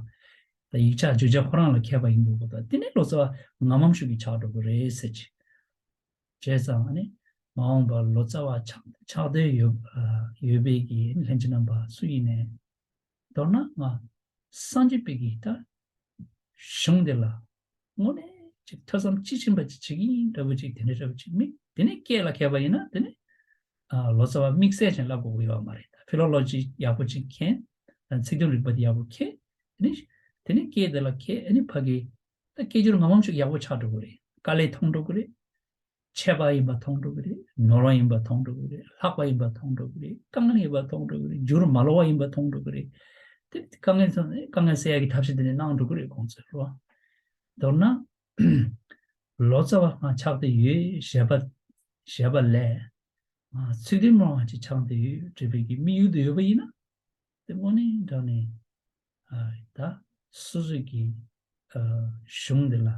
ད་ཡིག་ཆ་བརྗོད་བྱ་ཁོ་རང་ལ་མཁས་པ་ཡིན་དགོས་ཀྱི་འདུག་དེ་ནས་ལོ་ཙཱ་བ་ངམ་ངམ་ཤུགས་ཀྱིས་ཆགས་འགྲོ་གི་རེད་ཟེར་གྱི། བྱས་ཙང་ཨ་ནི་མ་འོངས་པར་ལོ་ཙཱ་བ་ཆགས་ཆགས་འདོད་ཡོད་ཨ་ཡོད་པའི་གི་ལྷན་རྒྱས་རྣམ་པ་སུ་ཡིན་ནའི། མདོར་ན་ང་སངས་རྒྱས་པའི་གི་ད་གཞུང་དེ་ལ་དངོས་གནས་ཅིག་ཐོས་བསམ་དཔྱིས་ཕྱིན་པ་ཅིག་བྱེད་ཀྱི་ཡིན་འདྲ་པོ་ཅིག་དེ་འདྲ་འདྲ་པོ་ཅིག་མི་དེ་ནས་སྐད་ལ་མཁས་པ་ཡིན་ན་དེ་ནས་ཨ་ལོ་ཙཱ་བ་དམིགས་བསལ་ཅན་ལབ་དགོས་ཀྱི་ཡོད་མ་རེད། ད་ཕི་ལོ་ལོ་ཇི་ཡག་པོ་ཅིག་མཁྱེན། ད་ཚིག་དོན་རིག་པ་དེ་ཡག་པོ་མཁྱེན། དེ་ནས་དེ་ནས་སྐད་དེ་ལ་མཁས། ཨ་ནི་ཕ་གི་ད་སྐད་སྒྱུར་ངམ་ངམ་ཅིག་ཡག་པོ་ཆགས་འགྲོ་གི་རེད། དཀའ་ལས་མཐོང་འགྲོ་གི་རེད། ཆད་པ་ཡིན་པ་མཐོང་འགྲོ་གི་རེད། ནོར་བ་ཡིན་པ་མཐོང་འགྲོ་གི་རེད། ལྷག་པ་ཡིན་པ་མཐོང་འགྲོ་གི་རེད། དཀའ་ངལ་ཡིན་པ་མཐོང་འགྲོ་གི་རེད། འགྱུར་མ་ལོག་པ་ཡིན་པ་མཐོང་འགྲོ་གི་རེད། དེ་དཀའ་ངལ་མཐོང་ནས་དཀའ་ངལ་སེལ་ཡག་གི་ཐབས་ཤེས་དེ་འདྲ་གནང་འགྲོ་གི་རེད་ཁོང་ཚོས་རོ། མདོར་ན་ལོ་ཙཱ་བ་ང་ཆགས་བསྡད་ཡོད་ཞེས་པ་ཞེས་པ་ལས་ང་ཚིག་དོན་སྨྲ་བ་ཅིག་ཆགས་བསྡད་ཡོད་འདྲ་པོའི་གི་དམིགས་ཡུལ་དུ་ཡོད་པ་ཡིན་ན། དེ་དངོས་གནས་དྲང་གནས་ཨ་ད་སོ་སོ་གི་ཨ་གཞུང་འདི་ལ་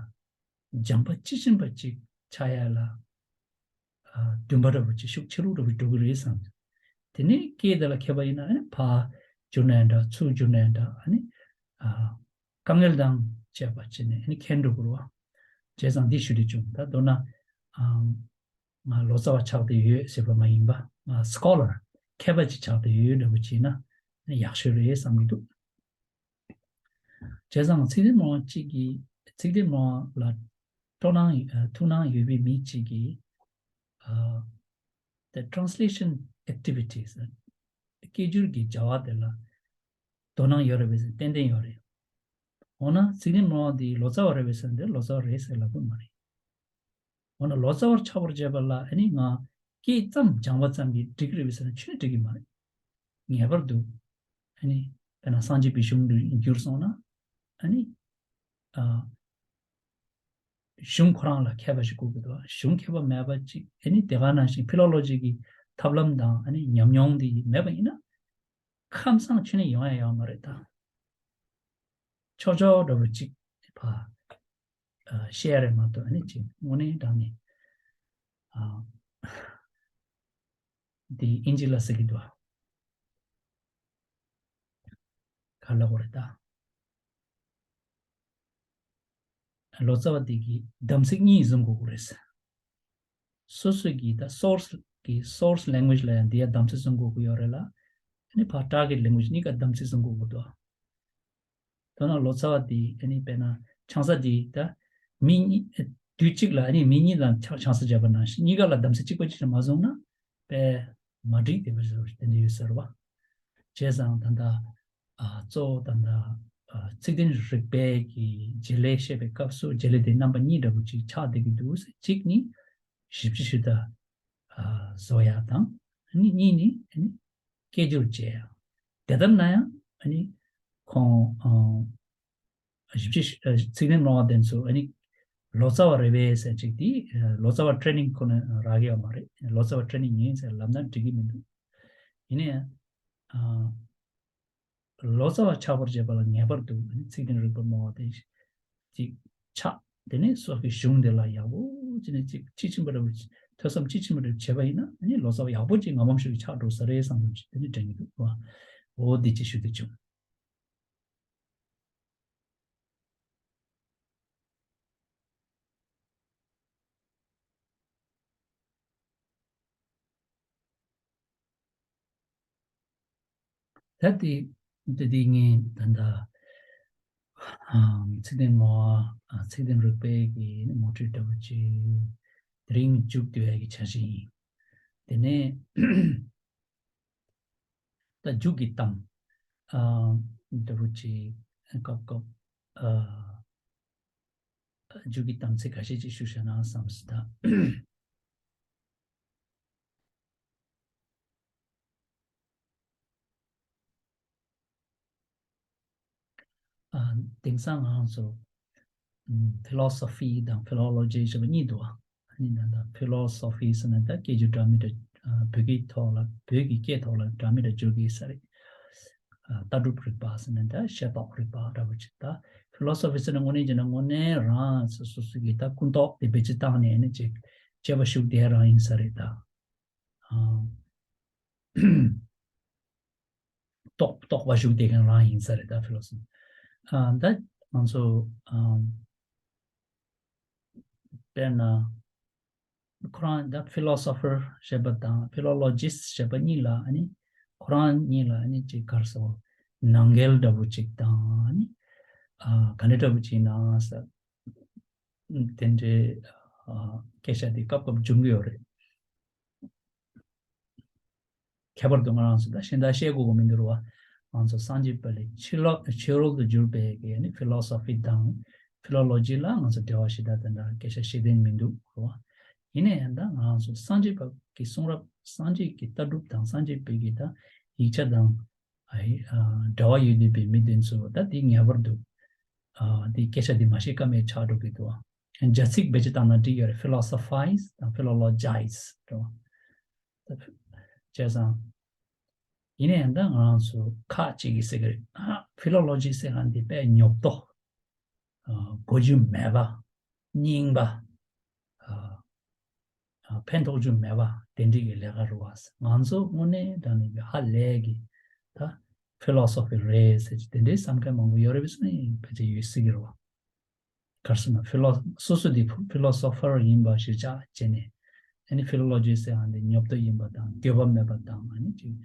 སྦྱངས་པ་དཔྱིས་ཕྱིན་པ་ཅིག་ཆགས་ཡ་ལ་ཨ་འདུན་པ་འདྲ་པོ་ཅིག་ཤུགས་ཆེ་རུ་འདྲ་པོ་འགྲོ་གི་རེད་བསམ། དེ་ནས་སྐད་དེ་ལ་མཁས་པ་ཡིན་ན་ཨ་ནི་ཕར་བསྒྱུར་ན་ཡང་འདྲ། ཚུར་བསྒྱུར་ན་ཡང་འདྲ། ཨ་ནི་ཨ་དཀའ་ངལ་དང་བཅས་པ་བྱས་ནས་ཨ་ནི་མཁྱེན་འགྲོ་དགོས་རེད་བ། བྱས་ཙང་འདི་ཞུ་འདོད་བྱུང་། ད་མདོར་ན་ཨ། ང་ལོ་ཙཱ་བ་ཆགས་བསྡད་ཡོད་ཟེར་བ་མ་ཡིན་པ། ང་སྐོ་ལར་མཁས་པ་ཅིག་ཆགས་བསྡད་ཡོད་འདྲ་པོ་བྱས་ན་ཡག་ཤོས་རེད་བསམ་གྱི་འདུག་བྱས་ཙང་ཚིག་དོན་སྨྲ་བ་གཅིག་གིས་ཚིག་དོན་སྨྲ་བ་ལ་སྤྲོ་སྣང་ཨ་ཐུགས་སྣང་ཡོད་པའི་མི་གཅིག་གིས་ཨ་the translation activities སྐད་སྒྱུར་གྱི་བྱ་བ་དེ་ལ་དོ་སྣང་ཡོད་རེད་པས་ཟེར་ཏན་ཏན་ཡོད་རེད། འོ་ན་ཚིག་དོན་སྨྲ་བ་འདི་ལོ་ཙཱ་བ་རེད་པས་ཟེར་ན་དེ་ལོ་ཙཱ་བ་རེད་ཟེར་ལབ་དགོས་མ་རེད། འོ་ན་ལོ་ཙཱ་བར་ཆགས་པར་བྱེད་པ་ལ་ཨ་ནི་ང་སྐད་ཙམ་སྦྱངས་པ་ཙམ་གྱིས་འགྲིག་གི་རེད་པས་ཟེར་ན་ཆུ་ནས་འགྲིག་གི་མ་རེད། ངེས་པར་དུ་ཨ་ནི་དཔེར་ན་སངས་རྒྱས་པའི་གཞུང་དུ་འགྱུར་སོང་ན་ཨ་ནི་ཨ་ གཞུང་ཁོ་རང་ལ་མཁས་པ་ཞིག་དགོས་ཀྱི་འདུག་གཞུང་མཁས་པ་མེད་པ་ཅིག་ཨ་ནི་དེ་ག་ནང་བཞིན་ཕི་ལོ་ལོ་ཇི་གི་ཐབས་ལམ་དང་ཨ་ནི་ཉམས་མྱོང་འདི་མེད་པ་ཡིན་ན་ཁམས་སངས་ཆོས་ནི་ཡོང་ཡ་ཡོད་མ་རེད་ད། ཆོག་ཆོག་འདྲ་པོ་ཅིག་ཕ། ཨ། བཤད་རེད་མ་གཏོགས་ཨ་ནི་ཅིག་དངོས་གནས་དྲང་ནས་ཨ། འདི་ཨིན་ཇི་ལ་ཟེར་གྱི་འདུག་ཨ། ག་ལ་གོ་རེད་ད། ལོ་ཙཱ་བ་དེ་གིས་གདམས་ཚིག་གཉིས་བཟུང་དགོས་ཀྱི་རེད། སོ་སོ་གི་ད་source གི་source language ལ་ཡང་འདི་ཡ་གདམས་ཚིག་བཟུང་དགོས་ཀྱི་ཡོད་རེད་ལ། ཨ་ནི་ཕར་target language གཉིས་ཀ་གདམས་ཚིག་བཟུང་དགོས་ཀྱི་འདུག་ད་ནང་ལོ་ཙཱ་བ་དེ་ཨ་ནི་དཔེར་ན་ཆང་ས་དེ་ད་མི་གཉིས་དུས་གཅིག་ལ་ཨ་ནི་མི་གཉིས་ལ་ཆང་ཆང་ས་བརྒྱབ་པ་ནང་བཞིན་གཉིས་ཀ་ལ་གདམས་ཚིག་གཅིག་པ་གཅིག་ལ་མ་བཟུང་ན་དཔེ་མ་འགྲིག་དེ་བ་ཟེར་བ་དེ་འདྲ་ཡོད་ཟེར་བ། བྱས་ཙང་ད་ལྟ་ཨ་གཙོ་བོ་ད་ལྟ་ཨ་ཚིག་དོན་རིག་པའི་གི་བྱེད་ལས་བཤད་པའི་སྐབས་སུ་བྱེད་ལས་དེ་རྣམ་པ་གཉིས་འདྲ་བོ་ཅིག་ཆགས་བསྡད་ཀྱི་འདུག་ཟེར། གཅིག་ནི་ཞིབ་ཕྱི་ཞུ་ད་ཨ་བཟོ་ཡ་དང་ཨ་ནི་གཉིས་ནི་ཨ་ནི་སྐད་སྒྱུར་བྱས་ཡ། དེ་ལྟར་ན་ཡང་ཨ་ནི་ཁོང་ཨ་ཞིབ་ཕྱི་ཞུ་ཨ་ཚིག་དོན་སློང་བ་དེ་ཚོ་ཨ་ནི་ལོ་ཙཱ་བ་རེད་པས་ཟེར་ཅིག་དེ་ཨ་ལོ་ཙཱ་བ་ཊེ་ནིང་ཁོ་ན་རག་གི་ཡོད་མ་རེད། ལོ་ཙཱ་བ་ཊེ་ནིང་ཡིན་ཟེར་ལབ་ན་འགྲིག་གི་མི་འདུག་ཡིན་ན་ཡང་ཨ། ལོ་ཙཱ་བ་ཆགས་པར་བྱེད་པ་ལ་ངེས་པར་དུ་ཚིག་དོན་རིག་པ་སྨྲ་བ་དེ་ཅིག་ཆགས། དེ་ནས་སོ་སོའི་གཞུང་དེ་ལ་ཡག་པོ་ཅིག་ནས་ཅིག་དཔྱིས་ཕྱིན་པ་འདྲ་བོ་ཐོས་བསམ་དཔྱིས་ཕྱིན་པ་འདྲ་བོ་བྱས་པ་ཡིན་ན་ཨ་ནི་ལོ་ཙཱ་བ་ཡག་པོ་ཅིག་ངམ་ངམ་ཤོས་ཀྱི་ཆགས་འགྲོ་ས་རེད་བསམ་བསམ་ཅིག་དེ་ནི་དྲན་གྱི་འདུག་བ། འོ་འདི་ཅིག་ཞུ་འདོད་བྱུང་། ད་དེ་དེ་དེ་ངས་ད་ལྟ་ཨམ་ཚིག་དོན་ངོ་བོ་ཨ་ཚིག་དོན་རིག་པའི་གི་ངོ་སྤྲོད་འདྲ་པོ་ཅིག་དེ་རིང་མཇུག་བསྡུ་ཡ་གི་འཆར་གཞི་ཡིན། དེ་ནས་ད་མཇུག་གི་གཏམ་ཨ་འདྲ་པོ་ཅིག་སྐབས་སྐབས་ཨ། མཇུག་གི་དམ་ཚིག་ཁ་ཤས་ཅིག་ཞུ་བྱ་ན་བསམ་སྲིད་ད། ཨ། དེང་སང་ང་ཚོ་ཕི་ལོ་སོ་ཕི་དང་ཕི་ལོ་ལོ་ཇི་ཞེས་པ་གཉིས་འདུག་ཨ། ཨ་ནི་ད་ལྟ་ཕི་ལོ་སོ་ཕི་ཟེར་ན་ད་སྐད་སྒྱུར་འདྲ་མི་འདྲ་ཨ་བོད་སྐད་ཐོག་ལ་བོད་ཀྱི་སྐད་ཐོག་ལ་འདྲ་མི་འདྲ་བསྒྱུར་གྱི་ས་རེད། ཨ་ལྟ་གྲུབ་རིག་པ་ཟེར་ན་ད་ཤེས་རྟོགས་རིག་པ་འདྲ་པོ་ཅིག་ད་ཕི་ལོ་སོ་ཕི་ཟེར་ན་དངོས་གནས་བྱས་ན་དངོས་གནས་རང་སོ་སོ་སོ་གི་ད་ཀུན་རྟོག་དེ་བེད་སྤྱོད་བཏང་ནས་ཨ་ནི་ཅིག་དཔྱད་པ་ཞུགས་བསྡད་རང་ཡིན་ས་རེད་ད། ཨ། རྟོག་རྟོག་པ་ཞུགས་བསྡད་མཁན་རང་ཡིན་ས་རེད་ད་ཕི་ལོ་སོ་ཕི། ཨ་ད་ང་ཚོ་ཨ་དཔེར་ན་ཁོ་རང་ད་ཕི་ལོ་སོ་ཕར་ཞེས་པ་དང་ཕི་ལོ་ལོ་ཇིསྟ་ཞེས་པ་གཉིས་ལ་ཨ་ནི་ཁོ་རང་གཉིས་ལ་ཨ་ནི་ཅིག་ག་རེ་ཟེར་ནང་འགལ་འདྲ་པོ་ཅིག་དང་ཨ་ནི་ཨ་ག་འདྲ་འདྲ་པོ་ཅིག་ཡིན་ན་ཟེར། དེ་འདྲའི་ཨ་སྐད་ཆ་དེ་སྐབས་སྐབས་འབྱུང་གི་ཡོད་རེད། ཁྱད་པར་དུ་ང་རང་ཚོ་ད་གཞན་དག་བཤད་དགོས་དགོས་མི་འདུག་རེད་བ། ང་ཚོ་སངས་རྒྱས་པ་ལས་ཕྱི་ལོགས་ཕྱི་རོལ་དུ་གྱུར་པའི་གི་ནི་ཕི་ལོ་སོ་ཕི་དང་ཕི་ལོ་ལོ་ཇི་ལ་ང་ཚོ་འབྲེལ་བ་ཞེ་དྲག་དེ་འདྲ་སྐད་ཆ་བཤད་དོན་མི་འདུག་རེད་བ། ཡིན་ན་ཡང་ད་ང་རང་ཚོ་སངས་རྒྱས་པ་གི་གསུང་རབ་སངས་རྒྱས་ཀྱི་ལྟ་གྲུབ་དང་སངས་རྒྱས་པའི་གི་ད་ཡིག་ཆ་དང་ཨ་ཡི་ཨ་འབྲེལ་བ་ཡོད་བསྡད་པའི་མི་དེ་ཚོ་ད་དེ་ངེས་པར་དུ་ཨ་དེ་སྐད་ཆ་དེ་མ་བཤད་ཀ་མེད་ཆགས་འགྲོ་གི་འདུག་བ། བྱ་ཚིག་བེད་སྤྱོད་བཏང་ན་འགྲིག་ཡོད་རེད། ཕི་ལོ་སོ་ཕའི་ཛི་དང་ཕི་ལོ་ལོ་ཇའི་ཛི་རེད་བ། བྱས་ཙང་། ཡིན་ན་ཡང་ད་ང་རང་ཚོ་ཁག་ཅིག་གིས་ཟེར་གི་རེད། ཨ་ཕི་ལོ་ལོ་ཇི་ཟེར་མཁན་འདི་དཔེ་ཉོབ་ཏོ། ཨ་གོ་རྒྱུ་མེད་པ། རྙིང་པ། ཨ་ཨ་ཕན་ཐོགས་རྒྱུ་མེད་པ་དེ་འདྲའི་གི་ལས་ཀ་རེད་བ། ང་ཚོ་དངོས་གནས་དྲང་གནས་ཀྱི་ཧ་ལས་ཀྱི་ད་ཕི་ལོ་སོ་ཕི་རེད་ཟེར་གྱི་དེ་འདྲའི་བསམ་མཁན་མང་པོ་ཡོད་རེད་པས་སོ་ནི་ཕལ་ཆེར་ཡོད་སྲིད་ཀྱི་རེད་བ། ག་རེ་ཟེར་ན་ཕི་ལོ་སོ་སོ་དེ་ཕི་ལོ་སོ་ཕར་ཡིན་པ་གཞིར་བཞག་བྱས་ནས་ཨ་ནི་ཕི་ལོ་ལོ་ཇི་ཟེར་ཡང་དེ་ཉོབ་ཏོ་ཡིན་པ་དང་དགོས་པ་མེད་པ་དང་ཨ་ནི་ཅིག་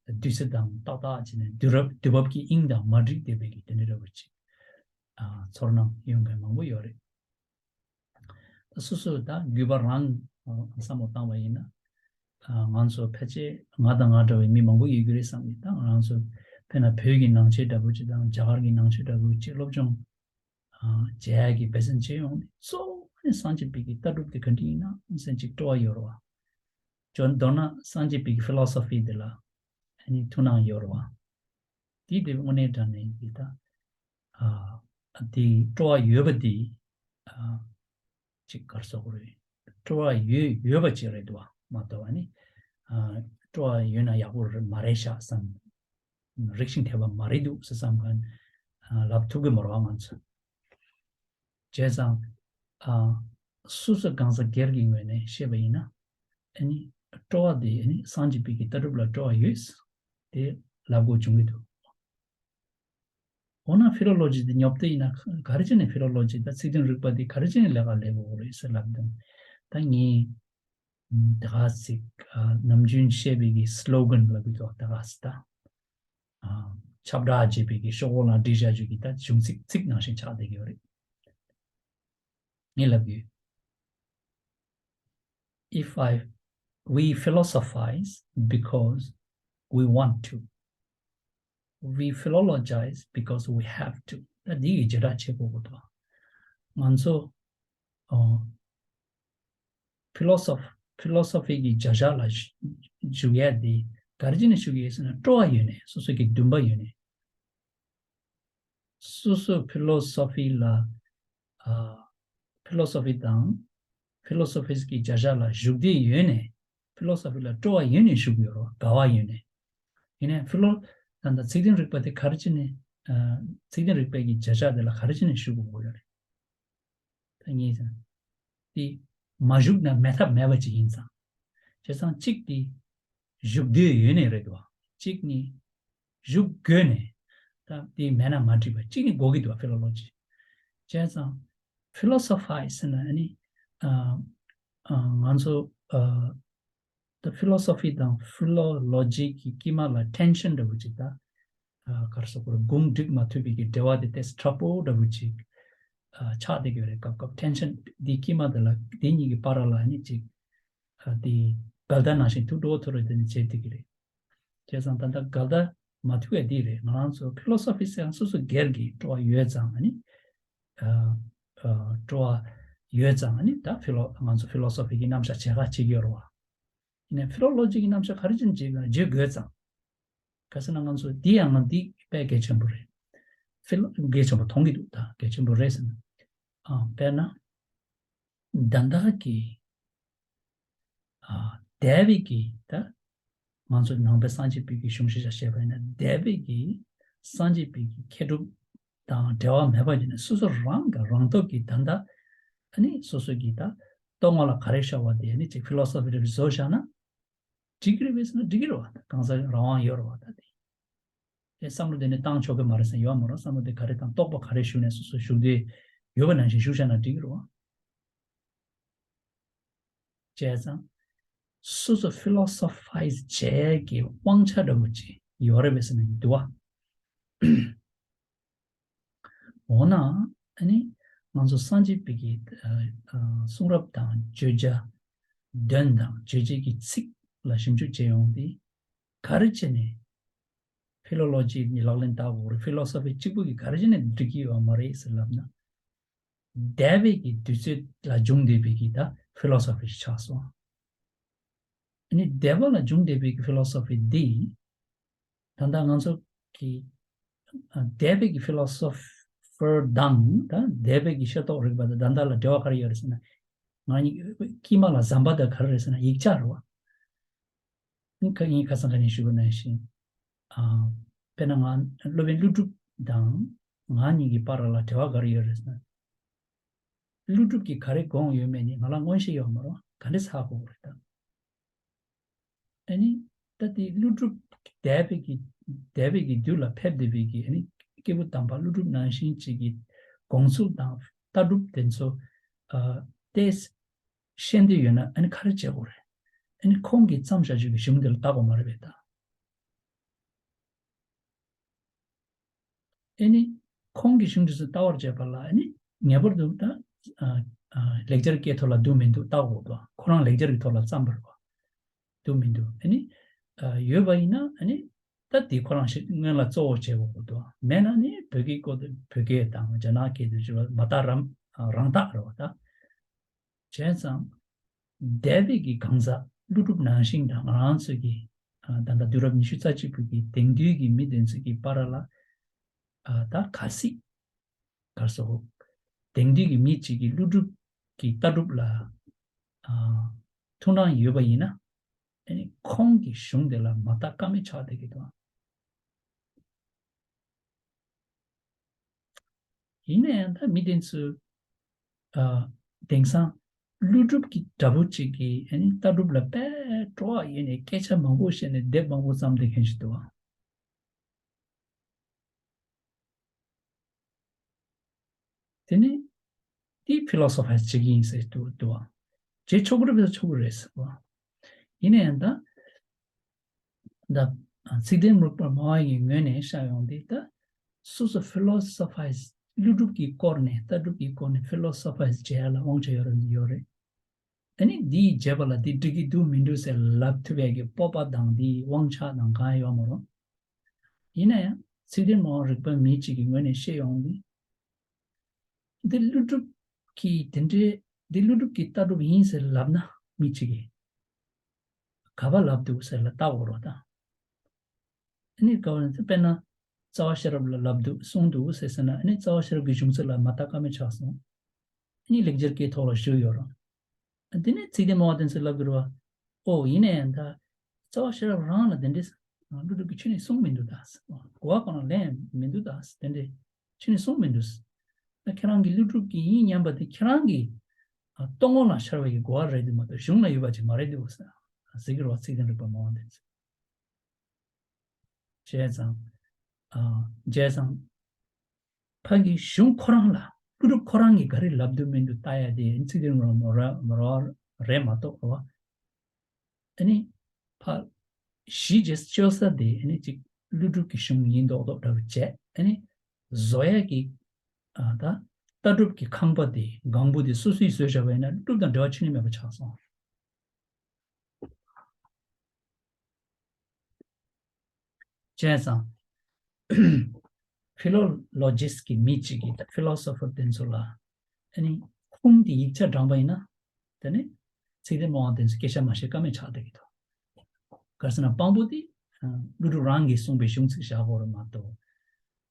བདུད་རྩི་དང་ཏག་ཏག་བྱས་ནས་དུས་རབས་དུས་བབ་ཀྱི་དབྱིངས་དང་མ་འགྲིག་བསྡད་པའི་གི་དེ་འདྲ་འདྲ་བོ་ཅིག་ཨ་ཚོར་སྣང་ཡོང་མཁན་མང་པོ་ཡོད་རེད། ད་སོ་སོ་ད་རྒྱུད་པ་རང་བསམ་བློ་བཏང་བ་ཡིན་ན་ང་ཚོ་ཕལ་ཆེར་ང་དང་ང་འདྲ་བའི་མི་མང་པོ་ཡོད་ཀྱི་རེད་བསམ་གྱི། ད་ང་རང་ཚོ་དཔེར་ན་བོད་ཀྱི་ནང་ཆོས་འདྲ་པོ་ཅིག་དང་རྒྱ་གར་གྱི་ནང་ཆོས་འདྲ་པོ་ཅིག་སློབ་སྦྱོང་བྱེད་ཡག་གི་འབད་བརྩོན་བྱེད་ཡོང་ནས་གཙོ་བོ་ནི་སངས་རྒྱས་པའི་གི་ལྟ་གྲུབ་དེ་ག་འདྲ་ཡིན་ན་ཟེར་ཅིག་སྤྲོ་བ་ཡོད་རེད་བ། མདོར་ན་སངས་རྒྱས་པའི་གི་ཕི་ལོ་སོ་ཕི་དེ་ལ་ཨ་ནི་ཐུགས་སྣང་ཡོད་རེད་བ། དེ་དེ་དངོས་གནས་དྲང་གནས་ཀྱི་ད་ཨ་དེ་སྤྲོ་བ་ཡོད་པ་དེ་ཨ་ ཅིག་ག་རེ་ཟེར་དགོས་རེད། སྤྲོ་བ་ཡོད་ཡོད་པ་ཅིག་རེད་འདུག་བ། མ་གཏོགས་ཨ་ནི་ཨ་སྤྲོ་བ་ཡོད་ན་ཡག་པོ་རེད་མ་རེད་ཤག་བསམ། རིགས་ཤིང་འཐད་པ་མ་རེད་འདུག་ཟེར་བསམ་མཁན་ཨ་ལབ་ཐུབ་ཀྱི་མ་རེད་བ་ང་ཚོ། བྱས་ཙང་ཨ་སོ་སོ་གང་ཟག་སྒེར་གྱི་ངོས་ནས་བཤད་པ་ཡིན་ན་ཨ་ནི་སྤྲོ་བ་དེ་ཨ་ནི་སངས་རྒྱས་པའི་གི་ལྟ་གྲུབ་ལ་སྤྲོ་བ་ཡོད་དེ་ལབ་དགོས་བྱུང་གི་འདུག་འོ་ན་ཕི་ལོ་ལོ་ཇི་དེ་ཉོབ་ཏེ་ཡིན་ན་ག་རེ་བྱས་ནས་ཕི་ལོ་ལོ་ཇི་དང་ཚིག་དོན་རིག་པ་དེ་ག་རེ་བྱས་ནས་ལས་ཀ་ལས་དགོས་རེད་ཟེར་ལབ་དང་། ད་ངས་ད་ག་ཟིག་ནམ་རྒྱུན་བཤད་པའི་གི་སི་ལོ་གན་ལབ་གི་འདུག་ད་ག་ཟིག་ད་ཁྱབ་བསྒྲགས་བྱེད་པའི་གི་ཤོག་གུ་ལ་བྲིས་བཞག་རྒྱུ་གི་ད་གཞུང་ཚིག་ཚིག་ནང་བཞིན་ཆགས་བསྡད་ཀྱི་ཡོད་རེད། ངས་ལབ་ཡོད། If I, we philosophize because we want to. We philologize because we have to. ད་འདི་ཡི་བྱེ་བྲག་ཆེ་པོ་གོ་ཏོ། ང་ཚོ་ཕི་ལོ་སོ་ཕི་ལོ་སོ་ཕི་གི་བྱ་བཞག་ལ་ཞུགས་ཡ་དེ་ག་རེ་བྱས་ནས་ཞུགས་ཡོད་ཟེར་ན་སྤྲོ་བ་ཡོད་ནས་སོ་སོ་གི་འདུན་པ་ཡོད་ནས། སོ་སོ་ཕི་ལོ་སོ་ཕི་ལ་ཕི་ལོ་སོ་ཕི་དང་ཕི་ལོ་སོ་ཕིས་ཀྱི་བྱ་བཞག་ལ་ཞུགས་འདོད་ཡོད་ནས་ཕི་ལོ་སོ་ཕི་ལ་སྤྲོ་བ་ཡོད་ནས་ཞུགས་ཡོད་རོ། དགའ་བ་ཡོད་ནས། ཡིན་ནའི་ཕི་ལོ་ད་ལྟ་ཚིག་དོན་རིག་པ་དེ་ག་རེ་བྱས་ནས་ཚིག་དོན་རིག་པའི་གི་བྱ་བཞག་དེ་ལ་ག་རེ་བྱས་ནས་ཞུགས་དགོས་ཡོད་རེད། ད་ངས་ཀྱང་དེ་མ་ཞུགས་ན་མེད་ཐབས་མེད་པ་ཅིག་ཡིན་ཙང་། བྱས་ཙང་གཅིག་དེ་ཞུགས་འདོད་ཡོད་ནས་རེད་དོ། གཅིག་ནི་ཞུགས་དགོས་ནས་ད་དེ་མེད་ན་མ་འགྲིག་པ་གཅིག་ནི་དགོས་ཀྱི་འདུག་ཕི་ལོ་ལོ་ཇི། བྱས་ཙང་ཕི་ལོ་སོ་ཕའི་ཟེར་ན་ཨ་ནི་ང་ཚོ་ད་ཕི་ལོ་སོ་ཕི་དང་ཕི་ལོ་ལོ་ཇི་གི་དཀྱིལ་མ་ལ་ཊེན་ཤན་འདྲ་བོ་ཅིག་ད་ག་རེ་ཟེར་དགོས་རེད། གུང་འགྲིག་མ་ཐུབ་པའི་གི་འབྲེལ་བ་དེ་ཏོག་ཙམ་དྲག་པོ་འདྲ་བོ་ཅིག་ཆགས་བསྡད་ཀྱི་ཡོད་རེད། སྐབས་སྐབས་ཊེན་ཤན་འདི་དཀྱིལ་མ་དེ་ལ་འདི་གཉིས་ཀྱི་བར་ལ་ནི་ཅིག་འདི་འགལ་ཟླ་ནང་བཞིན་ཐུག་འགྲོ་ཐུག་རེད་དེ་ནི་བྱེད་བསྡད་ཀྱི་རེད། བྱས་ཙང་ད་ལྟ་འགལ་ཟླ་མ་ཐུག་ཡ་འདི་རེད། ང་རང་ཚོ་ཕི་ལོ་སོ་ཕི་ཟེར་ཡང་སོ་སོ་སྒེར་གྱི་སྤྲོ་བ་ཡོད་ཙང་ནི་སྤྲོ་བ་ཡོད་ཙང་ནི་ད་ཕི་ལོ་ང་ཚོ་ཕི་ལོ་སོ་ཕི་གི་རྣམ་གཞག་བྱེད་ཁ་བྱེད་ཀྱི་ཡོད་རེད་བ། ཡིན་ནའི་ཕི་ལོ་ལོ་ཇི་གི་རྣམ་གཞག་ག་རེ་བྱས་ནས་བརྗོད་དགོས་ན་བརྗོད་དགོས་ཙང་། ག་ཟེར་ན་ང་ཚོ་འདི་ཡང་ང་འདི་དཔེ་གལ་ཆེན་པོ་རེད། ཕི་ལོ་གལ་ཆེན་པོ་མཐོང་གི་འདུག་ད་གལ་ཆེན་པོ་རེད་ཟེར་ན། ཨ་དཔེར་ན། ད་ལྟ་གི་ཨ་འདས་པའི་གི་ད་ང་ཚོ་ནང་པའི་སངས་རྒྱས་པའི་གི་གཞུང་ཤེས་བྱ་བཤད་པ་ཡིན་ན་འདས་པའི་གི་སངས་རྒྱས་པའི་གི་མཁས་གྲུབ་དང་འབྲེལ་བ་མེད་པ་ཡིན་ན་སོ་སོ་རང་གི་རང་སྟོབས་ཀྱིས་ད་ལྟ་ཨ་ནི་སོ་སོ་གི་ད་རྟོག་ངོ་ལ་ག་རེ་ཤར་བ་དེ་ཨ་ནི་ཅིག་ཕི་ལོ་སོ་ཕི་རེ་བཟོ་བཞག་ན། འགྲིག་གི་རེད་པས་ཟེར་ན་འགྲིག་གི་རེད་བ། གང་ཟག་རང་དབང་ཡོད་རེད་བ། ད་དེ་དེ་བསམ་བློ་དེ་ནི་བཏང་ཆོག་གི་མ་རེད་ཟེར་ཡོད་མ་རེད། བསམ་བློ་དེ་ག་རེ་བཏང་རྟོག་པ་ག་རེ་ཞུགས་ནས་སོ་སོ་ཞུགས་དེ་ཡོད་པ་ནང་བཞིན་ཞུགས་བྱས་ན་འགྲིག་གི་རེད་བ། བྱས་ཙང་སོ་སོ་ཕི་ལོ་སོ་ཕའི་བྱས་ཀྱི་དབང་ཆ་འདྲ་བོ་ཅིག་ཡོད་རེད་པས་ཟེར་ན་འདུག་བ། འོ་ན་ཨ་ནི་ང་ཚོ་སངས་རྒྱས་པའི་གི་གསུང་རབ་དང་བརྗོད་བྱ་དོན་དང་རྗོད་བྱེད་ཀྱི་ཚིག་ལ་ཞིབ་འཇུག་བྱེད་ཡོང་དུས་ག་རེ་བྱས་ནས་ཕི་ལོ་ལོ་ཇི་ནི་ལག་ལེན་བསྟར་དགོས་རེད། ཕི་ལོ་སོ་ཕི་གཅིག་པུ་གིས་ག་རེ་བྱས་ནས་འགྲིག་གི་ཡོད་མ་རེད་ཟེར་ལབ་ན། འདས་པའི་གི་དུས་ཚོད་ལ་བྱུང་བསྡད་པའི་གི་ད་ཕི་ལོ་སོ་ཕི་ཞིག་ཆགས་སོང་། ཨ་ནི་འདས་པ་ལ་བྱུང་བསྡད་པའི་གི་ཕི་ལོ་སོ་ཕི་འདི། ད་ལྟ་ང་ཚོ་གི་ཨ་འདས་པའི་གི་ཕི་ལོ་སོ་ཕར་དང་ད་འདས་པའི་གི་ཤེས་རྟོགས་རིག་པ་དང་ད་ལྟ་ལ་འབྲེལ་བ་ག་རེ་ཡོད་རེད་ཟེར་ན། ང་གཉིས་དཀྱིལ་མ་ལ་ཟམ་པ་དང་ག་རེ་རེད་ཟེར་ན་ཡིག་ཆ་རེད་བ། ཁ་ངས་ཁ་སང་ཁ་ཉིན་ཞུས་པ་ནང་བཞིན། ཨ་དཔེར་ན་ང་སློབ་དཔོན་ཀླུ་སྒྲུབ་དང་ང་གཉིས་ཀྱི་བར་ལ་འབྲེལ་བ་ག་རེ་ཡོད་རེད་ཟེར་ན། ཀླུ་སྒྲུབ་ཀྱིས་ག་རེ་དགོངས་ཡོད་མེད་ནི་ང་ལ་མངོན་ཤེས་ཡོད་མ་རེད་བ། ག་འདྲས་ཧ་གོ་དགོས་རེད་ད། ཨ་ནི་ད་དེ་ཀླུ་སྒྲུབ་འདས་པའི་གི་འདས་པའི་གི་དུས་ལ་ཕེབས་བསྡད་པའི་གི་ཨ་ནི་སྐྱེས་བུ་དམ་པ་ཀླུ་སྒྲུབ་ནང་བཞིན་ཅིག་གི་དགོངས་ཚུལ་དང་ལྟ་གྲུབ་དེ་ཚོ་ཨ་ཏེས་ཤེས་འདོད་ཡོད་ན་ཨ་ནི་ག་རེ་བྱེད་དགོས་རེད། ཨ་ནི་ཁོང་གིས་བརྩམས་བཞག་རྒྱུ་གི་གཞུང་དེ་ལ་ལྟ་དགོས་མ་རེད་པས་ད། ཨ་ནི་ཁོང་གི་གཞུང་དེ་ཚོ་ལྟ་བར་བྱེད་པ་ལ་ཨ་ནི་ངེས་པར་དུ་ད་ཨ་ཨ་ལེགས་སྦྱར་སྐད་ཐོག་ལ་འདུག་མི་འདུག་ལྟ་དགོས་འདུག་ཁོ་རང་ལེགས་སྦྱར་གྱི་ཐོག་ལ་བརྩམས་པ་རེད་བ། འདུག་མི་འདུག་ཨ་ནི་ཨ་ཡོད་པ་ཡིན་ན་ཨ་ནི་ད་དེ་ཁོ་རང་ཞིག་སྔོན་ལ་གཙོ་བོ་བྱེད་དགོས་འདུག་མེད་ན་ནི་བོད་སྐད་སྐོར་དུ་བོད་སྐད་དང་རྒྱ་ནག་སྐད་དུ་བརྗོད་པ་མ་དག་རམ་རང་དག་རེད་བ་ད། བྱས་ཙང་འདས་པའི་གི་གང་ཟག་ཀླུ་སྒྲུབ་ནང་བཞིན་དང་ང་རང་ཚོ་གི་ཨ་ད་ལྟ་དུས་རབས་ཉི་ཤུ་རྩ་གཅིག་པའི་གི་དེང་དུས་ཀྱི་མི་དེ་ཚོ་གི་བར་ལ་ཨ་ད་གལ་སྲིད་ག་རེ་ཟེར་དགོས། དེང་དུས་ཀྱི་མི་གཅིག་གིས་ཀླུ་སྒྲུབ་ གི་ལྟ་གྲུབ་ལ་ཨ་ཐུགས་སྣང་ཡོད་པ་ཡིན་ན། ཨ་ནི་ཁོང་གི་གཞུང་དེ་ལ་མ་བལྟ་ཀ་མེད་ཆགས་བསྡད་ཀྱི་འདུག་ཡིན་ན་ཡང་ད་མི་དེ་ཚོས་ཨ་དེང་སང་ཀླུ་སྒྲུབ་ཀྱི་འདྲ་པོ་ཅིག་གིས་ཨ་ནི་ལྟ་གྲུབ་ལ་དཔེ་སྤྲོ་བ་ཡོད་ནས་སྐད་ཆ་མང་པོ་བཤད་ནས་དེབ་མང་པོ་བརྩམས་བསྡད་མཁན་ཞིག་འདུག་ཨ། དེ་ནི་དེ་ཕི་ལོ་སོ་ཕའི་བྱེད་ཀྱི་ཡིན་ཟེར་འདུག་འདུག་བ། བྱེད་ཆོག་གི་རེད་པས་ཆོག་གི་རེད་ཟེར་བ། ཡིན་ན་ཡང་ད་ད་ཚིག་དོན་མུག་པར་སྨྲ་བ་ཡི་ངོས་ནས་བཤད་ཡོང་དུས་ད་སོ་སོ་ཕི་ལོ་སོ་ཕའི་ཀླུ་སྒྲུབ་ཀྱི་སྐོར་ནས་ལྟ་གྲུབ་ཀྱི་སྐོར་ནས་ཕི་ལོ་སོ་ཕའི་བྱེད་ཡ་ལ་དབང་ཆ་ཡོད་རེད་ཡོད་རེད། ཨ་ནི་འདིའི་བྱེད་པ་ལ་འདི་འགྲིག་གི་འདུག་མི་འདུག་ཟེར་ལབ་ཐུབ་ཡ་གི་སྤོབས་པ་དང་འདིའི་དབང་ཆ་དང་གང་ཡང་ཡོད་མ་རུང་། ཡིན་ན་ཡང་ཚིག་དོན་མ་འོངས་རིག་པ་མི་གཅིག་གི་ངོས་ནས་བཤད་ཡོང་དུས། འདི་ཀླུ་སྒྲུབ་ཀྱིས་དེ་འདྲའི་འདི་ཀླུ་སྒྲུབ་ཀྱི་ལྟ་གྲུབ་ཡིན་ཟེར་ལབ་ན་མི་གཅིག་གིས་ག་པར་ལབ་འདུག་ཟེར་ལ་ལྟ་དགོས་རེད་ད། ཨ་ནི་ག་པར་ན་དཔེར་ན་རྩ་བ་ཤེས་རབ་ལ་ལབ་འདུག་གསུངས་འདུག་ཟེར་ཟེར་ན། ཨ་ནི་རྩ་བ་ཤེས་རབ་ཀྱི་གཞུང་ཚད་ལ་མ་ལྟ་ཀ་མེད་ཆགས་སོང་། ཨ་ནི་ལེགས་སྦྱར་སྐད་ཐོག་ལ་ཞུགས་ཡོད་རེད། དེ་ནས་ཚིག་དོན་མ་འོངས་དེ་ཚོས་ལབ་དགོས་རེད་བ། ཨོ་ཡིན་ནའི་ད་རྩ་བ་ཤེས་རབ་རང་ལ་དེ་འདྲའི་ཀླུ་སྒྲུབ་ཀྱིས་ཆོས་ནི་གསུངས་མི་འདུག་ད། གོ་བ་གང་ལ་ལེན་མི་འདུག་ད། དེ་འདྲའི་ཆོས་ནི་གསུངས་མི་འདུག་ད་ཁྱེད་རང་གི་ཀླུ་སྒྲུབ་ཀྱི་ཡིན་སྙམ་པ་དེ་ཁྱེད་རང་གི་ཨ་རྟོག་ངོ་ལ་ཤར་བའི་གོ་བ་རེད་འདུག་མ་གཏོགས་གཞུང་ལ་ཡོད་པ་ཅིག་མ་རེད་འདུག་ཟེར་གྱི་རེད་བ། ཚིག་དོན་རིག་པ་མ་འོངས་དེ་ཚོས། བྱས་ཙང་། ཨ། བྱས་ཙང་། ཕ་གི་གཞུང་ཁོ་རང་ལ་ཀླུ་སྒྲུབ་ཁོ་རང་གིས་ག་རེ་ལབ་འདུག་མི་འདུག་ལྟ་ཡ་དེ་ཚིག་དོན་རང་རང་རང་རེད་མ་གཏོགས་རེད་བ། ཨ་ནི་ཕ་གཞི་རྗེས་བཅོལ་ས་དེ་ཨ་ནི་ཅིག་ཀླུ་སྒྲུབ་ཀྱི་གཞུང་ཡིན་མདོག་མདོག་འདྲ་བོ་བྱས། ཨ་ནི་བཟོ་ཡ་གི་ཨ་ད་ལྟ་གྲུབ་ཀྱི་ཁང་པ་དེ་སྒང་བུ་དེ་སོ་སོས་བཟོས་བཞག་པ་ཡིན་ན་ཀླུ་སྒྲུབ་དང་འབྲེལ་བ་ཆོད་ནི་མེད་པ་ཆགས་སོང་། བྱས་ཙང་། ཕི་ལོ་ལོ་ཇིསྟ་གི་མི་གཅིག་གིས་ཕི་ལོ་སོ་ཕར་དེ་ཚོ་ལ་ཨ་ནི་ཁུངས་དེ་ཡིག་ཆ་དྲངས་པ་ཡིན་ན། དེ་ནི་ཚིག་དོན་མ་འོངས་དེ་ཚོ་སྐད་ཆ་མ་བཤད་ཀ་མེད་ཆགས་བསྡད་ཀྱི་འདུག་ག་རེ་ཟེར་ན་དཔང་པོ་དེ་ཀླུ་སྒྲུབ་རང་གིས་གསུངས་པའི་གཞུང་ཚིག་བཞག་དགོས་རེད་མ་གཏོགས།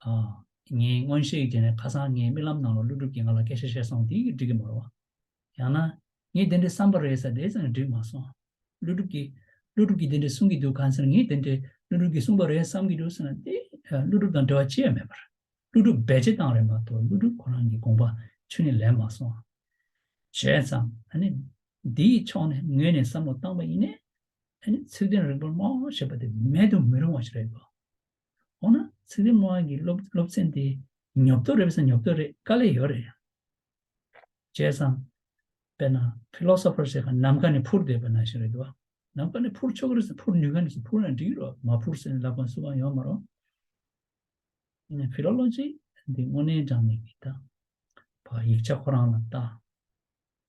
ཨ། ངས་མངོན་ཤེས་ཀྱི་རྗེས་ནས་ཁ་སང་ངའི་རྨི་ལམ་ནང་ལ་ཀླུ་སྒྲུབ་ཀྱིས་ང་ལ་སྐད་ཆ་བཤད་སོང་དེ་འགྲིག་གི་མ་རེད་བ། ཡང་ན། ངས་དེ་འདྲའི་བསམ་པ་རེད་ཟེར་དེ་ཙམ་འགྲིག་མ་སོང་། ཀླུ་སྒྲུབ་ཀྱིས་ཀླུ་སྒྲུབ་ཀྱིས་དེ་འདྲའི་གསུང་གི་འདུག་གང་ཟེར་ངས་དེ་འདྲའི་ཀླུ་སྒྲུབ་ཀྱིས་གསུངས་པ་རེད་བསམ་གྱི་འདུག་ཟེར་ན་དེ་ཀླུ་སྒྲུབ་དང་འབྲེལ་བ་ཅི་ཡང་མེད་པར། ཀླུ་སྒྲུབ་བེད་སྤྱོད་བཏང་རེད་མ་གཏོགས་ཀླུ་སྒྲུབ་ཁོ་རང་གི་དགོངས་པ་ཆོས་ནི་ལེན་མ་སོང་། བྱས་ཙང་ཨ་ནི་འདིའི་ཕྱོགས་ནས་ངོས་ནས་བསམ་བློ་བཏང་པ་ཡིན་ནའི་ཨ་ནི་ཚིག་དོན་རིག་པ་སྨྲ་བ་ཞེས་པ་དེ་མེད་དུ་མི་རུང་བ་ཞིག་རེད་འདུག་འོ་ན་ཚིག་དོན་སྨྲ་བ་གི་སློབ་སློབ་ཚན་དེ་ཉོབ་ཏོ་རེད་པས་ཉོབ་ཏོ་རེད། དཀའ་ལས་ཡོད་རེད། བྱས་ཙང་། དཔེར་ན་ཕི་ལོ་སོ་ཕར་ཟེར་མཁན་ནམ་མཁའ་ནས་འཕུར་བསྡད་པ་ནང་བཞིན་རེད་འདུག་ནམ་མཁའ་ནས་འཕུར་ཆོག་གི་རེད་ཟེར་འཕུར་ནུས་མཁན་ནས་ཟེར་འཕུར་ན་འགྲིག་རོགས་མ་འཕུར་ཟེར་ནས་ལབ་མཁན་སུ་གང་ཡོད་མ་རེད། ཡིན་ནའི་ཕི་ལོ་ལོ་ཇི་འདི་དངོས་གནས་དྲང་གནས་ཀྱི་ད། ཕ་ཡིག་ཆ་ཁོ་རང་ལ་ལྟ།